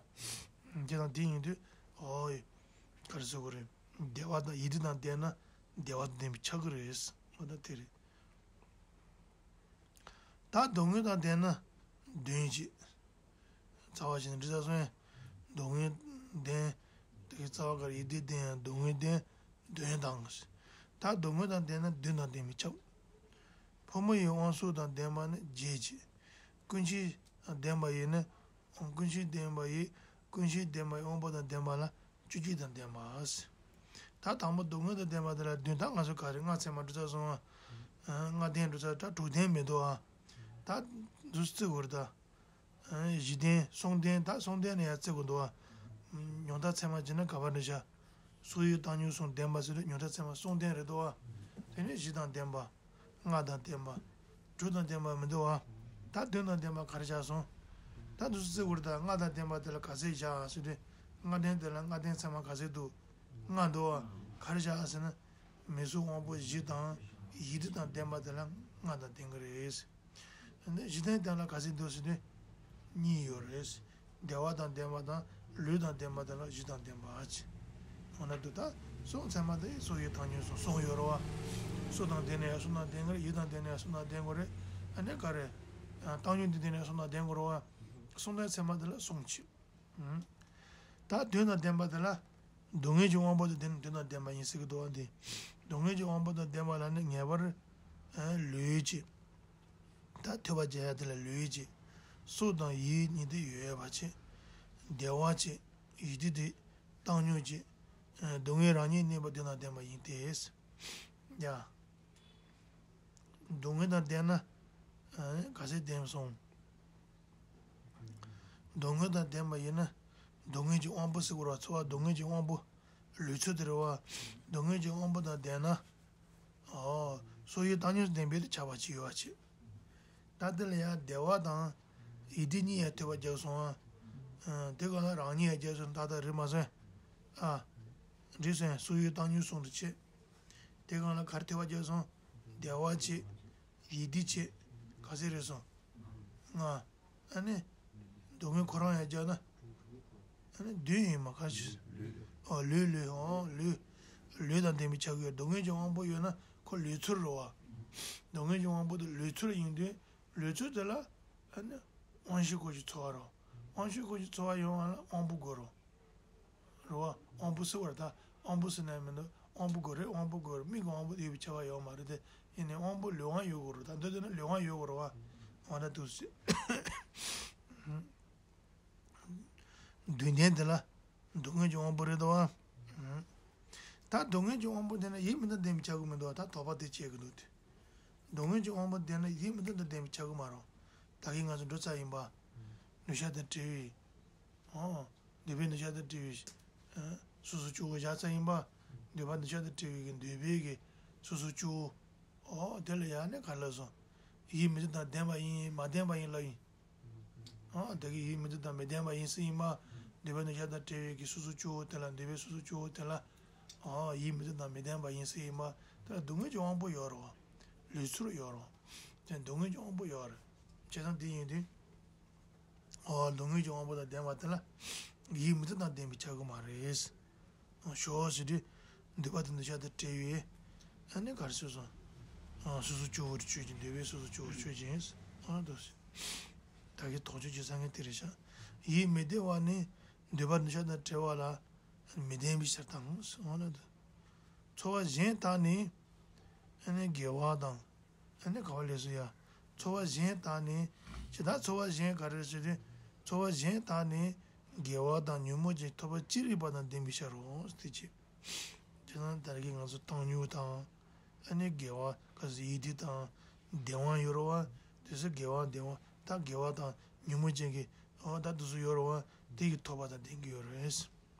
བ། དེ་དང་དེ་ཡིན་དུས་ཨོ་ཡི། ག་རེ་ཟེར་དགོས་རེད། བདེ་བ་དང་ཡིད་བདེ་དང་ལྡན་ན་བདེ་བ་དང་ལྡན་པའི་ཆགས་ཀྱི་རེད། འོ་ན་དེ་རེད། ད་སྡུག་བསྔལ་དང་ལྡན་ན་གདོན་བྱེད། རྩ་བ་བྱས་ན་འདྲི་ས་སོང་ཡང་། སྡུག་བསྔལ་ལྡན། དེ་གི་རྩ་བ་ག་རེ་ཡིད་བདེ་ལྡན་ཡང་སྡུག་བསྔལ་ལྡན། གདོན་དང་། ད་སྡུག་བསྔལ་དང་ལྡན་ན་གདོན་དང་ལྡན་པའི་ཆགས། ཕོ་མོ་ཡི་དབང་ཕྱུག་དང་ལྡན་པ་ནི་བརྗེད་བྱེད། ཀུན་མཁྱེན། ལྡན་པ་ཡིས་ནི། ཀུན་ཤེས་ལྡན་པ་ཡིས། ཀུན་ཤེས་ལྡན་པ་ཡི་དབང་པོ་དང་ལྡན་པ་ལ་བཅུ་གཅིག་དང་ལྡན་པ། ད་དང་པོ་སྡུག་བསྔལ་དང་ལྡན་པ་དེ་ལ་བདུན། ད་ང་ཚོ་ག་རེ་ལྔ་ཚད་མ་འགྲོ་ཚར་སོང་ང་། ལྔ་ལྡན་འགྲོ་ཚར། ད་དྲུག་ལྡན་མི་འདུག་ཨ། ད་འདུག་སེ་བརྩི་དགོས་རེད་ད། བཞི་ལྡན། གསུམ་ལྡན། ད་གསུམ་ལྡན་ནས་ཡར་བརྩི་དགོས་འདུག་ཨ། ཉུང་མཐའ་ཚད་མ་བྱས་ན་ག་པར་འགྲོ་བྱ། སོགས་ཡུལ་བཏང་སྙོམས་གསུམ་ལྡན་པ་ཟེར་དུས་ཉུང་མཐའ་ཚད་མ་གསུམ་ལྡན་རེད་འདུག་ཨ། དེ་ནས་བཞི་དང་ལྡན་པ། ལྔ་དང་ལྡན་པ། དྲུག་དང་ལྡན་པ་མི་འདུག་བ། ད་བདུན་དང་ལྡན་པ་ག་རེ་བཞག་སོང་། ད་འདུག་སེ་བརྩི་དགོས་རེད་ད། ལྔ་དང་ལྡན་པ་དེ་ལ་ག་ཚད་བཞག་ཟེར་དུས། ལྔ་ལྡན་དེ་ལ་ལྔ་ལྡན་ཚད་མ་ག་ཚད་འདུག་ལྔ་འདུག་བ། ག་རེ་བཞག་ཟེར་ན། མིག་གཟུགས་དབང་པོ་བཞི་དང་། ཡིད་འདི་དང་ལྡན་པ་དེ་ལ་ལྔ་དང་ལྡན་གྱི་རེད། འདི་བཞི་ལྡན་དེ་ལ་ག་ཚད་འདུག་ཟེར་དུས། གཉིས་ཡོད་རེད། བདེ་བ་དང་ལྡན་པ་དང་ལུས་དང་ལྡན་པ་དེ་ལ་བཞི་དང་ལྡན་པ་ཅེས། འོ་ན་འདུག་ད། གསུམ་ཚད་མ་དེ་སོགས་ཡུལ་བཏང་སྙོམས་གསུམ་གསུམ་ཡོད་རེད་བ། སོགས་དང་ལྡན་ནས་ཡང་གསུམ་དང་ལྡན་གྱི་རེད། ཡིད་དང་ལྡན་ནས་ཡང་གསུམ་དང་ལྡན་དགོས་རེད། ཨ་ནི་ག་རེ། བཏང་སྙོམས་དེ་ལྡན་ནས་ཡང་གསུམ་དང་ལྡན་དགོས་རེད་བ། གསུམ་ལྡན་ཚད་མ་དེ་ལ་གསུམ་ཅེས། ད་བདུན་དང་ལྡན་པ་དེ་ལ། སྡུག་བསྔལ་གྱི་དབང་པོ་དང་ལྡན་ནས་བདུན་དང་ལྡན་པ་ཡིན་ཟེར་གྱི་འདུག་བ་འདི། སྡུག་བསྔལ་གྱི་དབང་པོ་དང་ལྡན་པ་ལ་ནི་ངེས་པར། ལུས་ཀྱི། ད་ཐོས་པ་རྒྱག་ཡ་དེ་ལ་ལུས་ཀྱི། སོགས་དང་ཡིད་གཉིས་དེ་ཡོད་པ་ཆེ། བདེ་བ་ཆེ། ཡིད་དེ་དེ། བཏང་སྙོམས་ཀྱི། སྡུག་བསྔལ་རང་ཉིད་གནས་པ་བདུན་དང་ལྡན་པ་ཡིན་ཏེ། ཡ། སྡུག་བསྔལ་དང་ལྡན་ན། ག་ཚད་ལྡན་སོང་། སྡུག་བསྔལ་དང་ལྡན་པ་ཡིན་ན། སྡུག་བསྔལ་གྱི་དབང་པོ་ཟེར་དགོས་རེད་བ། ཚོར་བ་སྡུག་བསྔལ་གྱི་དབང་པོ། ལུས་ཚོར་དེ་རེད་བ། སྡུག་བསྔལ་གྱི་དབང་པོ་དང་ལྡན་ན། ཨོ། སོགས་ཡུལ་བཏང་སྙོམས་ལྡན་པའི་དེ་ཆགས་པ་ཅིག་ཡོད་པ་ཅིག་ད་དེ་ལ་ཡང་བདེ་བ་དང་། ཡིད་བདེ་གཉིས་ཡང་ཐོས་པ་རྒྱག་སོང་ཨ། དེ་ག་ལ་རང་ཉིད་ཡང་རྒྱག་སོང་ད་ལྟ་རེད་མ་སོང་། ཨ། འགྲིག་སོང་། སོགས་ཡུལ་བཏང་སྙོམས་གསུམ་དུ་ཕྱེ། དེ་ག་ལ་ག་རེ་ཐོས་པ་རྒྱག་སོང་། བདེ་བ་ཅིག་ཡིད་བདེ་ཅིག་ག་ཚད་རེད་སོང་། ལྔ། ཨ་ནི། སྡུག་བསྔལ་ཁོ་རང་ཡང་བརྒྱབ་ན། ཨ་ནི་བདུན་ཡིན་མ་ག་ཞིག་ཨོ་ལུས་ལུས་ཨོ་ལུས། ལུས་དང་ལྡན་པའི་ཆ་གི་ཡོད། སྡུག་བསྔལ་གྱི་དབང་པོ་ཡོད་ན་ཁོ་ལུས་ཚོར་རེད་བ། སྡུག་བསྔལ་གྱི་དབང་པོ་དེ་ལུས་ཚོར་ཡིན་དུས་ལུས་ཚོར་དེ་ལ། ཨ་ནི། དབང་ཤེས་སྐོར་གྱི་ཚོར་བ་རེད། དབང་ཤེས་སྐོར་གྱི་ཚོར་བ་ཡོང་བ་ལ་དབང་པོ་དགོས་རེད། རེད་བ། དབང་པོ་ཟེར་བ་རེད་ད། དབང་པོ་ཟེར་ན་མི་འདུག་དབང་པོ་དགོས་རེད། དབང་པོ་དགོས་རེད། མིག་གི་དབང་པོ་ཡོད་པའི་ཁྱབ་པ་ཡོད་མ་རེད་དེ། ཡིན་ནའི་དབང་པོ་ལུས་དབང་ཡོད་དགོས་རེད་ད། འདི་ལྟ་ན་ལུས་དབང་ཡོད་དགོས་རེད་བ། འོ་ན་འདུག་སེ། བདུན་ལྡན་དེ་ལ་སྡུག་བསྔལ་གྱི་དབང་པོ་རེད་དོ། ད་སྡུག་བསྔལ་གྱི་དབང་པོ་དེ་ན་ཡིད་མི་བདེ་དང་ལྡན་པའི་ཆགས་ཀྱི་མི་འདུག་ད་དོགས་པ་དེ་སྐྱེ་གི་འདུག་དེ། སྡུག་བསྔལ་གྱི་དབང་པོ་དེ་ན་ཡིད་མི་བདེ་དང་ལྡན་པའི་ཆགས་ཀྱི་མ་རེད། ད་གིན་ང་ཚོ་འགྲོ་ཚར་ཡིན་པ། ནུས་ཤ་དང་བྲལ་བའི། ཨོ། འདོད་པའི་ནུས་ཤ་དང་བྲལ་བའི། ཨ། སོ་སོ་སྐྱོ་བོ་བཞག་ཚར་ཡིན་པ། འདོད་པ་ནུས་ཤ་དང་བྲལ་བའི་གི་འདོད་པའི་གི་སོ་སོ་སྐྱོ་བོ། ཨོ་དེ་ལ་ཡང་ནི་ག་ལབ་སོང་། ཡིད་མི་བདེ་དང་ལྡན་པ་ཡིན་མ་ལྡན་པ་ཡིན་ལབ་ཡིན། ཨོ་དེ་གི་ཡིད་མི་བདེ་དང་མི་ལྡན་པ་ཡིན་ཟེར་ཡིན་པ། འདོད་པའི་ནུས་ཤ་དང་བྲལ་བའི་གི་སོ་སོ་སྐྱོ་བོ་དེ་ལ་འདོད་པའི་སོ་སོ་སྐྱོ་བོ་དེ་ལ། ཨོ་ཡིད་མི་བདེ་དང་མི་ལྡན་པ་ཡིན་ཟེར་ཡིན་པ། དེ་ལ་སྡུག་བསྔལ་གྱི་དབང་པོ་ཡོད་རེད་བ། ལུས་ཚོར་ཡོད་རེད་བ། དེ་སྡུག་བསྔལ་གྱི་དབང་པོ་ཡོད་རེད། བྱས་ཙང་དེ་ཡིན་དུས། ཨོ་སྡུག་བསྔལ་གྱི་དབང་པོ་དང་ལྡན་པ་དེ་ལ། ཡིད་མི་བདེ་དང་ལྡན་པའི་ཆགས་ཀྱི་མ་རེད། ཨོ་ཞོག་ཟེར་དུས། འདོད་པ་དང་འདོད་ཆགས་དང་བྲལ་བའི། ཨ་ནི་ག་རེ་ཟེར་སོང་། ཨོ་སོ་སོ་སྐྱོ་བོར་ཆོས་ཅན། འདོད་པའི་སོ་སོ་སྐྱོ་བོར་ཆོས་ཅན། ཨོ་འདུག་སེ། ད་གིན་དོགས་གཅོད་བྱེད་ས་ངན་དེ་རེད་ཤག་ཡིད་མི་བདེ་བ་ནི། འདོད་པ་འདོད་ཆགས་དང་བྲལ་བ་ལ། མི་ལྡན་པའི་ཕྱིར་དང་། ཨོ་ན་འདུག་ཚོར་བ་གཞན་དག་ནི། ཨ་ནི་དགེ་བ་དང་། ཨ་ནི་ག་བ་ལས་སུ་ཡ། ཚོར་བ་གཞན་དག་ནི། ཇི་ལྟར་ཚོར་བ་གཞན་ག་རེ་ཟེར་ཏེ། ཚོར་བ་གཞན་དག་ནི། དགེ་བ་དང་ཉོན་མོངས་ཅན་ཐོབ་པ་ཅི་རིགས་པ་དང་ལྡན་པའི་ཕྱིར་རོ། དེ་ཅི། ཇི་ལྟར་ད་གིན་ང་ཚོ་བཏང་སྙོམས་དང་། ཨ་ནི་དགེ་བ་ག་ཟེར་ཡིད་བདེ་དང་། བདེ་བ་ཡོད་རེད་བ། དེ་ཚོ་དགེ་བ་བདེ་བ་ད་དགེ་བ་དང་ཉོན་མོངས་ཅན་གྱི། ཨོ་ད་དེ་ཚོ་ཡོད་རེད་བ། དེ་གི་ཐོབ་པ་དང་ལྡན་གྱི་ཡོད་རེད།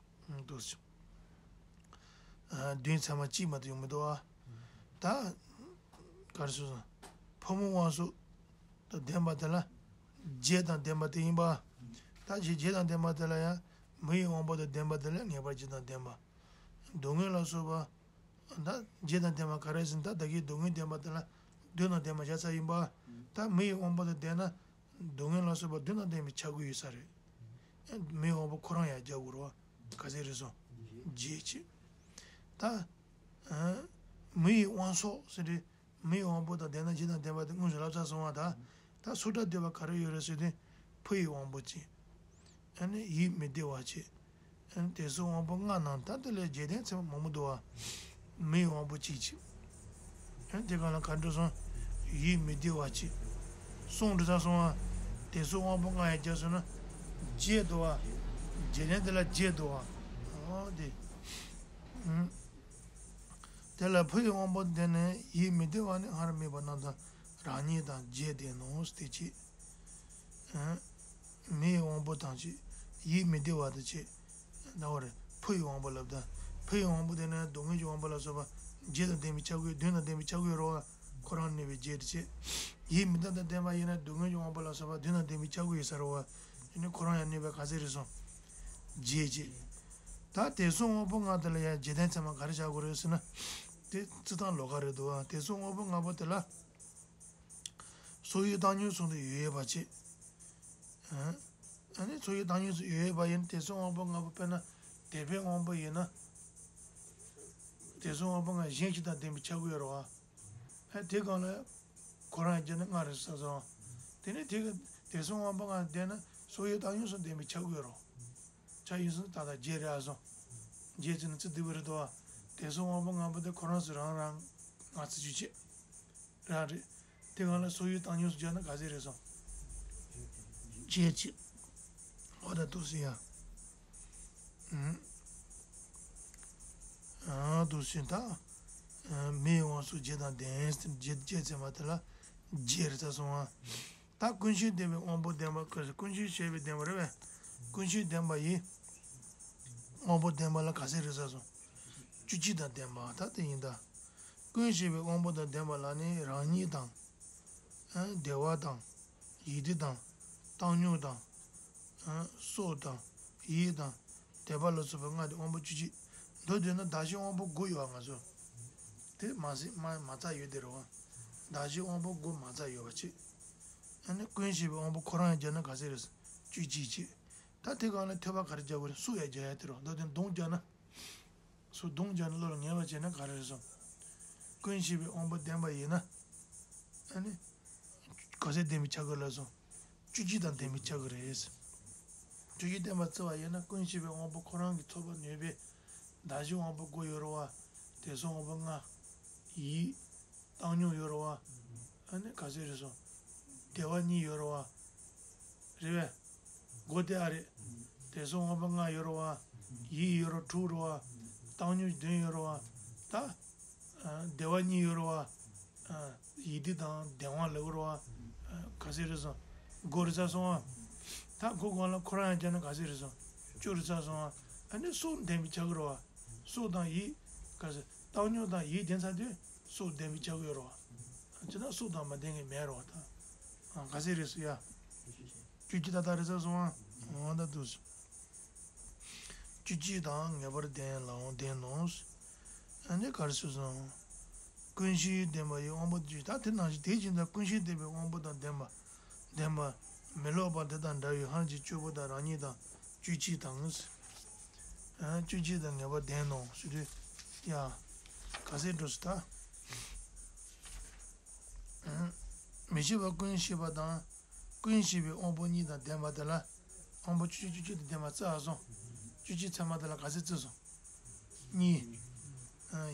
འདུག་སེ། ཨ་བདུན་ཚང་མ་གཅིག་མ་གཏོགས་ཡོང་མི་འདུག་ཨ། ད་ག་རེ་ཟེར་སོང་། ཕོ་མོ་དབང་སོགས་དང་ལྡན་པ་དེ་ལ་བརྒྱད་དང་ལྡན་པ་དེ་ཡིན་པ། ད་བརྒྱད་བརྒྱད་དང་ལྡན་པ་དེ་ལ་ཡང་མི་ཡི་དབང་པོ་དང་ལྡན་པ་དེ་ལ་ངེས་པར་བརྒྱད་དང་ལྡན་པ། སྡུག་བསྔལ་ལ་སོགས་པ། ད་བརྒྱད་དང་ལྡན་པ་ག་རེ་ཟེར་ན་ད་ད་གིན་སྡུག་བསྔལ་བདེན་པ་དེ་ལ་བདུན་དང་ལྡན་པ་བཞག་ཚར་ཡིན་པ། ད་མི་ཡི་དབང་པོ་དང་ལྡན་ན། སྡུག་བསྔལ་ལ་སོགས་པ་བདུན་དང་ལྡན་པའི་ཆ་བགོས་ཡོད་ས་རེད། མི་ཡི་དབང་པོ་ཁོ་རང་ཡང་རྒྱག་དགོས་རེད་བ། ག་ཚད་རེད་སོང་། བརྒྱད་ཅིག་ད། མི་ཡི་དབང་སོགས་ཟེར་དུས། མི་ཡི་དབང་པོ་དང་ལྡན་ན་བརྒྱད་དང་ལྡན་པ་དེ་དངོས་སུ་ལབ་ཚར་སོང་བ་ད། ད་སུ་འདྲ་འདོད་པ་ག་རེ་ཡོད་རེད་ཟེར་དུས། ཕོ་ཡི་དབང་པོ་གཅིག་ཨ་ནི་ཡིད་མི་བདེ་བ་བྱེད། ཨ་ནི་དེ་ཚོ་དབང་པོ་ལྔ་ནང་ད་དེ་ལས་བརྒྱད་ལྡན་ཚད་མ་མང་པོ་འདུག་བ། མི་ཡི་དབང་པོ་གཅིག་བྱེད། ཨ་ནི་དེ་ག་ལ་ག་འགྲོ་སོང་། ཡིད་མི་བདེ་བ་བྱེད། གསུམ་འགྲོ་ཚར་སོང་བ། དེ་ཚོ་དབང་པོ་ལྔ་ཡང་རྒྱས་སོང་ན་བརྗེད་འདུག་བ། བརྗེད་ལན་དེ་ལ་བརྗེད་འདུག་བ། ཨོ་དེ། ཨུམ། དེ་ལ་ཕུ་ཡི་དབང་པོ་དེ་ནི་ཡིད་མི་བདེ་བ་ནི་སྔར་མེད་པ་རྣམས་དང་རང་ཉིད་དང་བརྗེད་དེ་ནོ་སྟེ་ཅི། ཨུམ། མི་ཡི་དབང་པོ་དང་ཅི། ཡིད་མི་བདེ་བ་དེ་ཅི། ད་བར་ཕུ་ཡི་དབང་པོ་ལབ་ད། ཕུ་ཡི་དབང་པོ་དེ་ནི་སྡུག་བསྔལ་གྱི་དབང་པོ་ལ་སོགས་པ་བརྗེད་དང་ལྡན་པའི་ཆ་བགོས་དོན་དང་ལྡན་པའི་ཆ་བགོས་རོ་བ། ཁོ་རང་གནས་པའི་བརྗེད་དེ་ཅི། ཡིད་མི་བདེ་དང་ལྡན་པ་ཡིན་ན་སྡུག་བསྔལ་གྱི་དབང་པོ་ལ་སོགས་པ་དོན་དང་ལྡན་པའི་ཆ་བགོས་ཡིན་ས་རོ་བ། ཡིན་ནི་ཁོ་རང་ཡང་གནས་པའི་ག་ཚད་རེད་སོང་། བརྗེད་ཅི། ད་དེ་གསུམ་དབང་པོ་ལྔ་དེ་ལ་ཡང་བརྗེད་ལྡན་ཚད་མ་ག་རེ་བྱ་དགོས་རེད་ཟེར་ན། དེ་རྩི་སྟངས་ལོགས་ཀ་རེད་འདུག་བ། དེ་གསུམ་དབང་པོ་ལྔ་པོ་དེ་ལ། སོ་ཡི་བཏང་སྙོམས་སོགས་དུ་ཡོད་ཡོད་པ་བྱེད། ཨ་ནི་སོ་ཡི་བཏང་སྙོམས་སུ་ཡོད་ཡོད་པ་ཡིན་དེ་གསུམ་དབང་པོ་ལྔ་པོ་དཔེར་ན་དད་པའི་དབང་པོ་ཡིན་ན། དེ་གསུམ་དབང་པོ་ལྔ་གཞན་གཅིག་དང་ལྡན་པའི་ཆ་བགོས་རོ་བ། ཨ་དེ་གང་ལ་ཁོ་རང་རྒྱ་ནི་ལྔ་རེད་ས་སོང་། དེ་ནི་དེ་གི་དེ་གསུམ་དབང་པོ་ལྔ་ལྡན་ན་སོ་ཡི་བཏང་སྙོམས་སུ་ལྡན་པའི་ཆ་བགོས་རོ། ཆ་ཡིན་སོང་ད་ལྟ་རྗེས་རེད་ཨ་སོང་། རྗེས་ཚེ་ནི་ཚེ་འདི་བ་རེད་དོ། དེ་གསུམ་དབང་པོ་ལྔ་པོ་དེ་ཁོ་རང་སུ་རང་རང་ང་ཚེ་ཆུ་ཆེ། རང་རེད། དེ་གང་ལ་སོ་ཡི་བཏང་སྙོམས་སུ་སྦྱར་ན་ག་ཚད་རེད་སོང་། བྱེད་ཅིག་ཨོ་ད་ཏོ་སི་ཡ། ཨ་ཏོ་སི་ད། མེའི་དབང་སོགས་བརྗེད་དང་ལྡན་བརྗེད་བརྗེད་ཚད་མ་དེ་ལ་བརྗེད་རེད་ཚ་སོང་ཨ། ད་ཀུན་ཤེས་ལྡན་པའི་དབང་པོ་ལྡན་པ་ཀུན་ཤེས་ཀུན་ཤེས་ཞེས་པའི་ལྡན་པ་རེད་བས། ཀུན་ཤེས་ལྡན་པ་ཡི། དབང་པོ་ལྡན་པ་ལ་ག་ཚད་རེད་ས་སོང་། བཅུ་གཅིག་དང་ལྡན་པ་ད་དེ་ཡིན་ད། ཀུན་ཤེས་པའི་དབང་པོ་དང་ལྡན་པ་ལ་ནི་རང་ཉིད་དང་། ཨ་བདེ་བ་དང་། ཡིད་བདེ་དང་། བཏང་སྙོམས་དང་། ཨ་སྲོག་དང་། ཡིད་དང་། བདེ་བ་ལ་སོགས་པའི་ལྔ་སྟེ་དབང་པོ་བཅུ་གཅིག་མདོར་བསྡུས་ན་གདགས་གཞིའི་དབང་པོ་དགུ་ཡོད་པ་ང་ཚོ། དེ་མ་ཟིན་མ་མ་རྩ་ཡོད་དེ་རེད་བ། གདགས་གཞིའི་དབང་པོ་དགུ་མ་རྩ་ཡོད་པ་ཅིག་ཨ་ནི་ཀུན་ཤེས་པའི་དབང་པོ་ཁོ་རང་ཡང་སྦྱར་ན་ག་ཚད་རེད། བཅུ་གཅིག་ཅིག་ད་དེ་གང་ལ་ཐོས་པ་ག་རེ་སྦྱར་དགོས་རེད་སུ་ཡང་སྦྱར་ཡ་དེ་རོ་མདོར་དེ་མདུང་སྦྱར་ན། སུ་མདུང་སྦྱར་ན་བློ་ལ་ངེས་པ་བྱས་ན་ག་རེ་རེད་སོང་། ཀུན་ཤེས་པའི་དབང་པོ་ལྡན་པ་ཡིན་ན། ཨ་ནི། ག་ཚད་ལྡན་པའི་ཆ་ག་ལ་སོང་། བཅུ་གཅིག་དང་ལྡན་པའི་ཆ་ག་རེད། བཅུ་གཅིག་བསྟན་པ་བརྩི་བ་ཡིན་ན་ཀུན་ཤེས་པའི་དབང་པོ་ཁོ་རང་གི་ཚོགས་པ་ནུས་པའི་གདགས་གཞིའི་དབང་པོ་དགུ་ཡོད་རེད་བ། དེ་ཚོ་དབང་པོ་ལྔ། ཡིད། བཏང་སྙོམས་ཡོད་རེད་བ། ཨ་ནི་ག་ཚད་རེད་སོང་། བདེ་བ་གཉིས་ཡོད་རེད་བ། རེད་བས། སྒོ་དེ་ཨ་རེད། དེ་ཚོ་དབང་པོ་ལྔ་ཡོད་རེད་བ། ཡིད་ཡོད་རེད་དྲུག་རེད་བ། བཏང་སྙོམས་བདུན་ཡོད་རེད་བ། ད། ཨ་བདེ་བ་གཉིས་ཡོད་རེད་བ། ཨ་ཡིད་བདེ་དང་བདེ་བ་ལབ་རེད་བ། ཨ་ག་ཚད་རེད་སོང་། སྒོ་རེད་ཚ་སོང་ཨ། ད་སྒོ་གང་ལ་ཁོ་རང་ཡང་བྱས་ན་ག་ཚད་རེད་སོང་། བཅུ་རེད་ཚ་སོང་ཨ། ཨ་ནི་སྲོག་ལྡན་པའི་ཆ་གི་རེད་བ། སྲོག་དང་ཡིད། ག་ཚད་བཏང་སྙོམས་དང་ཡིད་ལྡན་ཚ་དུས་སྲོག་ལྡན་པའི་ཆ་གི་ཡོད་རེད་བ། ཅི་ན་སྲོག་དང་མ་ལྡན་གི་མེད་རེད་བ་ད། ཨ་ག་ཚད་རེད་སོང་ཡ། བཅུ་གཅིག་ད་ལྟ་རེད་ས་སོང་ཨ། འོ་ད་དུ། བཅུ་གཅིག་དང་ངེས་པར་ལྡན་ལའང་ལྡན་ནོ། ཨ་ནི་གར་སོ་སོང་། ཀུན་ཤེས་ལྡན་པ་ཡི་དབང་པོ་བཅུ་ད་དེ་ནང་བཞིན་དེ་བཞིན་དུ་ཀུན་ཤེས་ལྡན་པའི་དབང་པོ་དང་ལྡན་པ། ལྡན་པ། མི་སློབ་པ་དེ་དང་འདྲ་བའི་སྔར་གྱི་བཅུ་པོ་དང་རང་ཉིད་དང་བཅུ་གཅིག་དང་། ཨ་བཅུ་གཅིག་དང་ངེས་པར་ལྡན་ནོ་ཟེར་དུས། ཡ། ག་ཚད་འགྲོ་སོང་ད། མི་ཤེས་པ་ཀུན་ཤེས་པ་དང་། ཀུན་ཤེས་པའི་དབང་པོ་གཉིས་དང་ལྡན་པ་དེ་ལ། དབང་པོ་བཅུ་གཅིག་བཅུ་གཅིག་དང་ལྡན་པ་བརྩི་བ་སོང་། བཅུ་གཅིག་ཚད་མ་དེ་ལ་ག་ཚད་བརྩི་སོང་། གཉིས།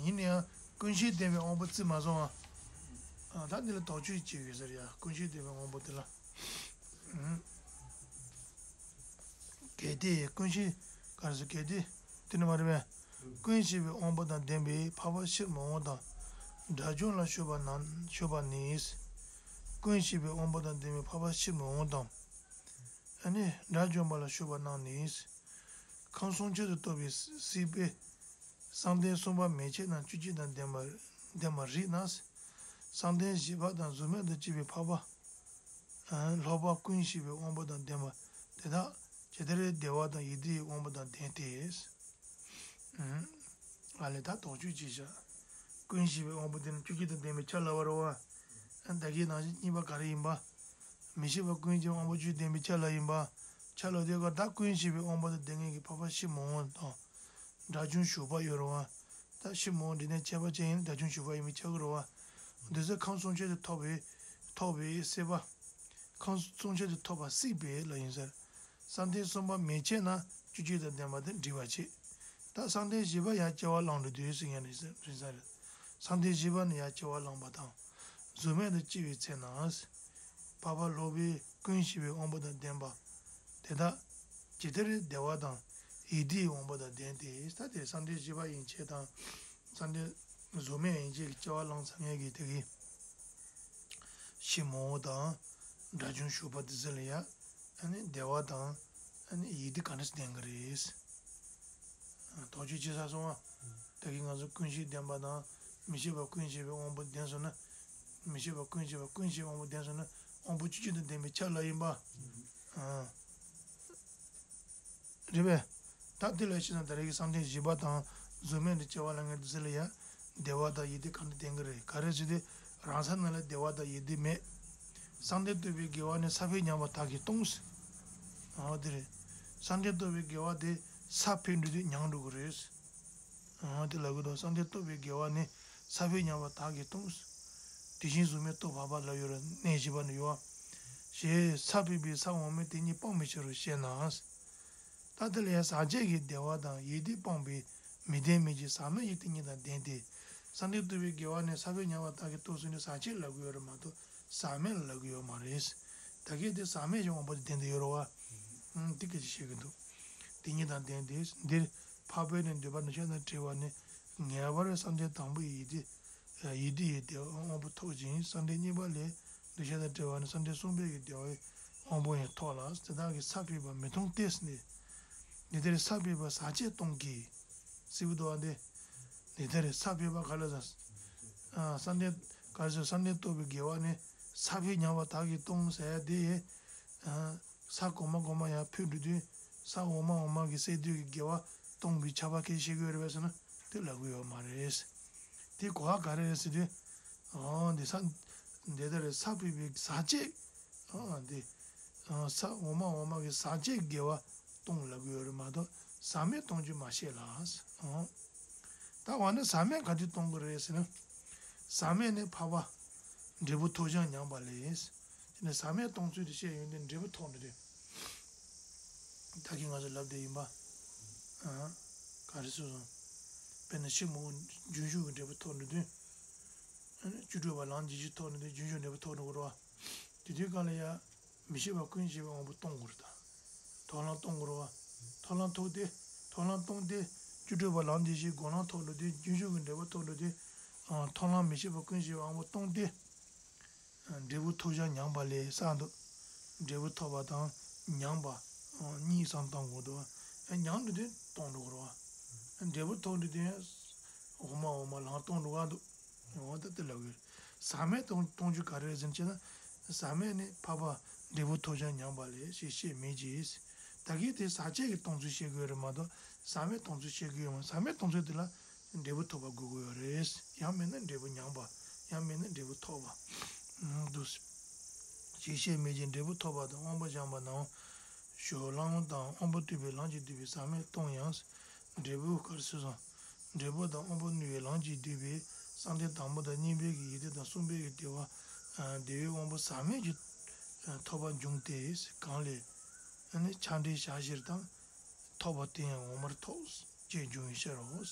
ཡིན་ན་ཡང་ཀུན་ཤེས་ལྡན་པའི་དབང་པོ་བརྩི་མ་སོང་ཨ། ད་འདི་ལ་དོགས་གཅོད་བྱེད་ཡོད་ཟེར་ཡ་ཀུན་ཤེས་ལྡན་པའི་དབང་པོ་དེ་ལ། གལ་ཏེ་ཀུན་ཤེས་ག་རེ་ཟེར་གལ་ཏེ། དེ་ནི་མ་རེད་པས། ཀུན་ཤེས་པའི་དབང་པོ་དང་ལྡན་པའི་འཕགས་པ་ཕྱིར་མི་འོང་དང་། དགྲ་བཅོམ་ལ་སྤྱོད་པ་ན་སྤྱོད་པ་ནི། ཀུན་ཤེས་པའི་དབང་པོ་དང་ལྡན་པའི་འཕགས་པ་ཕྱིར་མི་འོང་དང་། ཨ་ནི་དགྲ་བཅོམ་པ་ལ་སྤྱོད་པ་རྣམས་ནི། ཁམས་གསུམ་ཆོས་སུ་གཏོགས་པའི་སྲིད་པའི་བསམ་གཏན་གསུམ་པ་མན་ཆད་རྣམས་བཅུ་གཅིག་དང་ལྡན་པ་ལྡན་པར་རིགས་ན། བསམ་གཏན་བཞི་པ་དང་གཟུགས་མེད་དུ་སྐྱེས་པའི་འཕགས་པ། ལྷག་པ་ཀུན་ཤེས་པའི་དབང་པོ་དང་ལྡན་པ་དེ་དག་ཇི་ལྟར་བདེ་བ་དང་ཡིད་བདེ་བའི་དབང་པོ་དང་ལྡན་ཏེ། ཨ་ལས་ད་དོགས་གཅོད་ཅིག་བྱ། ཀུན་ཤེས་པའི་དབང་པོ་དེ་ནི་བཅུ་གཅིག་དང་ལྡན་པའི་ཆ་ལ་བ་ར་བ། ད་གིན་ནང་བཞིན་གཉིས་པ་ག་རེ་ཡིན་པ། མི་ཤེས་པ་ཀུན་གྱི་དབང་པོ་བཅུ་ལྡན་པའི་ཆ་ལ་ཡིན་པ། ཆ་ལ་དེ་ག་ད་ཀུན་ཤེས་པའི་དབང་པོ་དང་ལྡན་མཁན་གྱི་འཕགས་པ་ཕྱིར་མི་འོང་དང་། དགྲ་བཅོམ་ཞུགས་པ་ཡོད་ར་བ། ད་ཕྱིར་མི་འོང་འདི་ནས་ཁྱད་པར་ཅན་ཡིན་ན་དགྲ་བཅོམ་ཞུགས་པ་ཡིན་པའི་ཆ་གི་ར་བ། འདི་ཚོ་ཁམས་གསུམ་ཆོས་སུ་ཐོགས་པའི་ཐོགས་པའི་སྲིད་པ། ཁམས་གསུམ་ཆོས་སུ་ཐོགས་པ་སྲིད་པའི་ལ་ཡིན་ཟེར། བསམ་གཏན་གསུམ་པ་མན་ཆད་རྣམས་བཅུ་གཅིག་དང་ལྡན་པ་དེ་འདྲི་བར་བྱེད། ད་བསམ་གཏན་བཞི་པ་ཡང་སྐྱེ་བ་བླངས་འགྲོ་དུས་སུ་ཡང་རིང་ས་རེད། བསམ་གཏན་བཞི་པ་ནི་ཡང་སྐྱེ་བ་བླངས་པ་དང་། གཟུགས་མེད་དུ་སྐྱེ་བའི་ཚེ་ན། འཕགས་པ་ལྷག་པའི་ ཀུན་ཤེས་པའི་དབང་པོ་དང་ལྡན་པ། དེ་དག་ཇི་ལྟར་བདེ་བ་དང་ཡིད་བདེའི་དབང་པོ་དང་ལྡན་ཏེ། ད་དེ་བསམ་གཏན་བཞི་པ་ཡན་ཆད་དང་། བསམ་གཏན་གཟུགས་མེད་ཡན་ཆད་ཀྱི་སྐྱེ་བ་བླངས་ཚར་མཁན་གྱི་དེ་གི་ཕྱི་མ་དང་། དགྲ་བཅོམ་ཞུགས་པ་དེ་ཚོ་ལ་ཡ། ཨ་ནི་བདེ་བ་དང་། ཨ་ནི་ཡིད་བདེ་ག་འདྲ་ཞིག་ལྡན་གྱི་རེད། དོགས་གཅོད་བྱེད་ས་སོང་བ། ད་གིན་ང་ཚོ་ཀུན་ཤེས་ལྡན་པ་དང་། མི་ཤེས་པ་ཀུན་ཤེས་པའི་དབང་པོ་ལྡན་སོང་ན། མི་ཤེས་པ་ཀུན་ཤེས་པ་ཀུན་ཤེས་དབང་པོ་ལྡན་སོང་ན། དབང་པོ་བཅུ་གཅིག་དང་ལྡན་པའི་ཆ་ལ་ཡིན་པ། ཨ། རེད་པས། ད་དེ་ལ་ཕྱིན་ན་ད་རེས་ཀྱི་བསམ་གཏན་བཞི་པ་དང་། གཟུགས་མེད་དུ་སྐྱེ་བ་ལ་ངེས་འདུག་ཟེར་ལ་ཡ། བདེ་བ་དང་ཡིད་བདེ་གང་འདྲ་ལྡན་གྱི་རེད། ག་རེ་ཟེར་དུས་རང་ས་ནང་ལ་བདེ་བ་དང་ཡིད་བདེ་མེད། བསམ་གཏན་རྟོགས་པའི་དགེ་བ་ནི་ས་བོན་མྱངས་པ་དག་གིས་སྟོང་ཟེར། འོ་དེ་རེད། བསམ་གཏན་རྟོགས་པའི་དགེ་བ་དེ་ས་ཕེབས་འགྲོ་དུས་མྱང་འགྲོ་གི་རེད། འོ་དེ་ལབ་གི་འདུག་བསམ་གཏན་རྟོགས་པའི་དགེ་བ་ནི་ས་བོན་མྱངས་པ་དག་གིས་སྟོང་ཟེར། དེ་བཞིན་གཟུགས་མེད་རྟོགས་པ་པ་ལ་ཡོད་ར་གནས་བཞི་པ་ནི་ཡོད། ཞེས་ས་ཕེབས་པའི་ས་འོག་མིན་དེ་གཉིས་སྤང་བའི་ཕྱིར་རོ་ཞེ་ན། ད་དེ་ལ་ཡང་ཟག་བཅས་ཀྱི་བདེ་བ་དང་ཡིད་བདེ་སྤངས་པའི་མི་ལྡན་མིན་གྱི་ཟག་མེད་ཀྱི་དེ་གཉིས་དང་ལྡན་ཏེ། བསམ་གཏན་རྟོགས་པའི་དགེ་བ་ནི་ས་བོན་མྱང་བ་དག་གིས་སྟོང་ཟེར་ནས་ཟག་བཅས་ལབ་ཀྱི་ཡོད་རེད་མ་གཏོགས་ཟག་མེད་ལ་ལབ་ཀྱི་ཡོད་མ་རེད། ད་གིན་དེ་ཟག་མེད་ཀྱི་དབང་པོ་དེ་ལྡན་དུ་ཡོད་རེད་བ། ཨང་། དེ་སྐད་ཆ་བཤད་ཀྱི་འདུག་དེ་གཉིས་དང་ལྡན་ཏེ། འདིར་འཕགས་པའི་ནི་འདོད་པ་འདུ་བྱེད་དང་བྲལ་བ་ནི། ངེས་པར་བསམ་གཏན་དང་པོ་ཡི་ཡིད་བདེ། ཡིད་བདེ་ཡི་བདེ་བའི་དབང་པོ་ཐོབ་ཅིང་། བསམ་གཏན་གཉིས་པ་ལས་འདུ་བྱེད་དང་བྲལ་བ་ནི་བསམ་གཏན་གསུམ་པའི་ཡི་བདེ་བའི་དབང་པོ་ཡང་ཐོབ་ལ། དེ་དག་གིས་ས་ཕེབས་པ་མི་མཐོང་སྟེ་ཟེར་ནས། འདི་ལྟར་ས་ཕེབས་པ་ཟག་བཅས་སྟོང་གིས། ཟེར་བ་འདུག་བ་འདི། འདི་ལྟར་ས་ཕེབས་པ་ག་ལ་ཟ། ཨ། བསམ་གཏན་ག་ལ་ཟ། བསམ་གཏན་རྟོགས་པའི་དགེ་བ་ནི་ས་ཕེབས་མྱང་བ་དག་གིས་སྟོང་ཟེར་ཡ་དེ། ཨ། ས་གོང་མ་གོང་མ་ཡར་ཕེབས་འགྲོ་དུས་ས་འོག་མ་འོག་མ་གི་སས་བསྡུས་ཀྱི་དགེ་བ་སྟོང་པའི་ཁྱབ་པ་སྐད་ཆ་བཤད་ཀྱི་ཡོད་རེད་པས་ཟེར་ན་དེ་ལབ་ཀྱི་ཡོད་མ་རེད། དེ་གོ་བ་ག་རེ་རེད་ཟེར་དུས། ཨོ་འདི་ས། འདི་ལྟར་ས་ཕེབས་པའི་ཟག་བཅས། ཨོ་འདི། ཨོ་ས་འོག་མ་འོག་མ་གི་ཟག་བཅས་དགེ་བ་སྟོང་ལབ་ཀྱི་ཡོད་རེད་མ་གཏོགས་ཟག་མེད་སྟོང་རྒྱུ་མ་བཤད་ལ། ཨོ། ད་འོ་ན་ཟག་མེད་ག་དུས་སྟོང་གི་རེད་ཟེར་ན། ཟག་མེད་ནི་འཕགས་པ་འབྲས་བུ་ཐོབ་བྱ་མྱངས་པ་ལས། དེ་ནི་ཟག་མེད་སྟོང་ཚུལ་དུ་བཤད་ཡོང་དུས་འབྲས་བུ་ཐོབ་འགྲོ་དུས། ད་གིན་ང་ཚོ་ལབ་བསྡད་ཡིན་པ། ཨ། ག་རེ་ཟེར་སོང་། དཔེར་ན་ཕྱི་མ་རྒྱུན་ཞུགས་ཀྱི་འབྲས་བུ་ཐོབ་འགྲོ་དུས། ཨ་ནི་བཅུ་དྲུག་པ་ལམ་འབྱེད་བཞི་ཐོབ་འགྲོ་དུས་རྒྱུན་ཞུགས་འབྲས་བུ་ཐོབ་འགྲོ་གི་རེད་བ། དེ་དུས་སྒང་ལ་ཡ། མི་ཤེས་པ་ཀུན་ཤེས་པའི་དབང་པོ་སྟོང་དགོས་རེད་ད། ཐོབ་ལམ་སྟོང་དགོས་རེད་བ། ཐོབ་ལམ་ཐོབ་སྟེ། ཐོབ་ལམ་སྟོང་སྟེ། བཅུ་དྲུག་པ་ལམ་འབྱེད་བཞིའི་སྒོམ་ལམ་ཐོབ་འགྲོ་དུས་རྒྱུན་ཞུགས་ཀྱི་འབྲས་བུ་ཐོབ་འགྲོ་དུས། ཨ། ཐོབ་ལམ་མི་ཤེས་པ་ཀུན་ཤེས་པའི་དབང་པོ་སྟོང་སྟེ། འབྲས་བུ་ཐོབ་བྱ་མྱངས་པ་ལས་གསུངས་འདུག་འབྲས་བུ་ཐོབ་པ་དང་མྱངས་པ་གཉིས་སམ་སྟོང་དགོས་འདུག་མྱངས་འགྲོ་དུས་སྟོང་འགྲོ་གི་རེད་བ། འབྲས་བུ་ཐོབ་འགྲོ་དུས་འོག་མ་འོག་མ་ལམ་སྟོང་འགྲོ་གི་འདུག་འོ་ད་དེ་ལབ་ཀྱི་ཡོད། ཟག་མེད་སྟོང་སྟོང་རྒྱུ་ག་རེ་རེད་ཟེར་ན། ཟག་མེད་ནི་འཕགས་པ་འབྲས་བུ་ཐོབ་བྱ་མྱངས་པ་ལས་ཞེས་བཤད་མེད་ཀྱི། ད་གིན་དེ་ཟག་བཅས་ཀྱི་སྟོང་ཚུལ་བཤད་ཀྱི་ཡོད་རེད་མ་གཏོགས་ཟག་མེད་སྟོང་ཚུལ་བཤད་ཀྱི་ཡོད་མ། ཟག་མེད་སྟོང་ཚུལ་དེ་ལ་འབྲས་བུ་ཐོབ་པ་དགོས་ཀྱི་ཡོད་རེད། ཡང་མིན་ན་འབྲས་བུ་མྱངས་པ། ཡང་མིན་ན་འབྲས་བུ་ཐོབ་པ། འདུག་ཞེས་བཤད་མེད་ཀྱི། འབྲས་བུ་ཐོབ་པ་དང་དབང་པོ་སྦྱངས་པ་ནའང་ཞོ་ལམ་དང་དབང་པོ་བཏུད་པའི་ལམ་གྱིས་བསྡུས་པའི་ཟག་མེད་སྟོང་ཡང་། འབྲས་བུ་ག་རེ་ཟེར་སོང་། འབྲས་བུ་དང་དབང་པོ་བསྣུན་པའི་ལམ་གྱིས་བསྡུས་པའི་བསམ་གཏན་དང་པོ་དང་གཉིས་པའི་གི་ཡིད་བདེ་དང་གསུམ་པའི་གི་བདེ་བ། བདེ་བའི་དབང་པོ་ཟག་མེད་ཀྱི་ཐོབ་པ་འབྱུང་སྟེ། གང་ལས་ནི་ཆགས་འདྲེན་བྱ་ཕྱིར་དང་། ཐོབ་པ་དེ་ཡང་འོག་མར་ཐོབ་ཅེས་འབྱུང་བའི་ཕྱིར་རོ།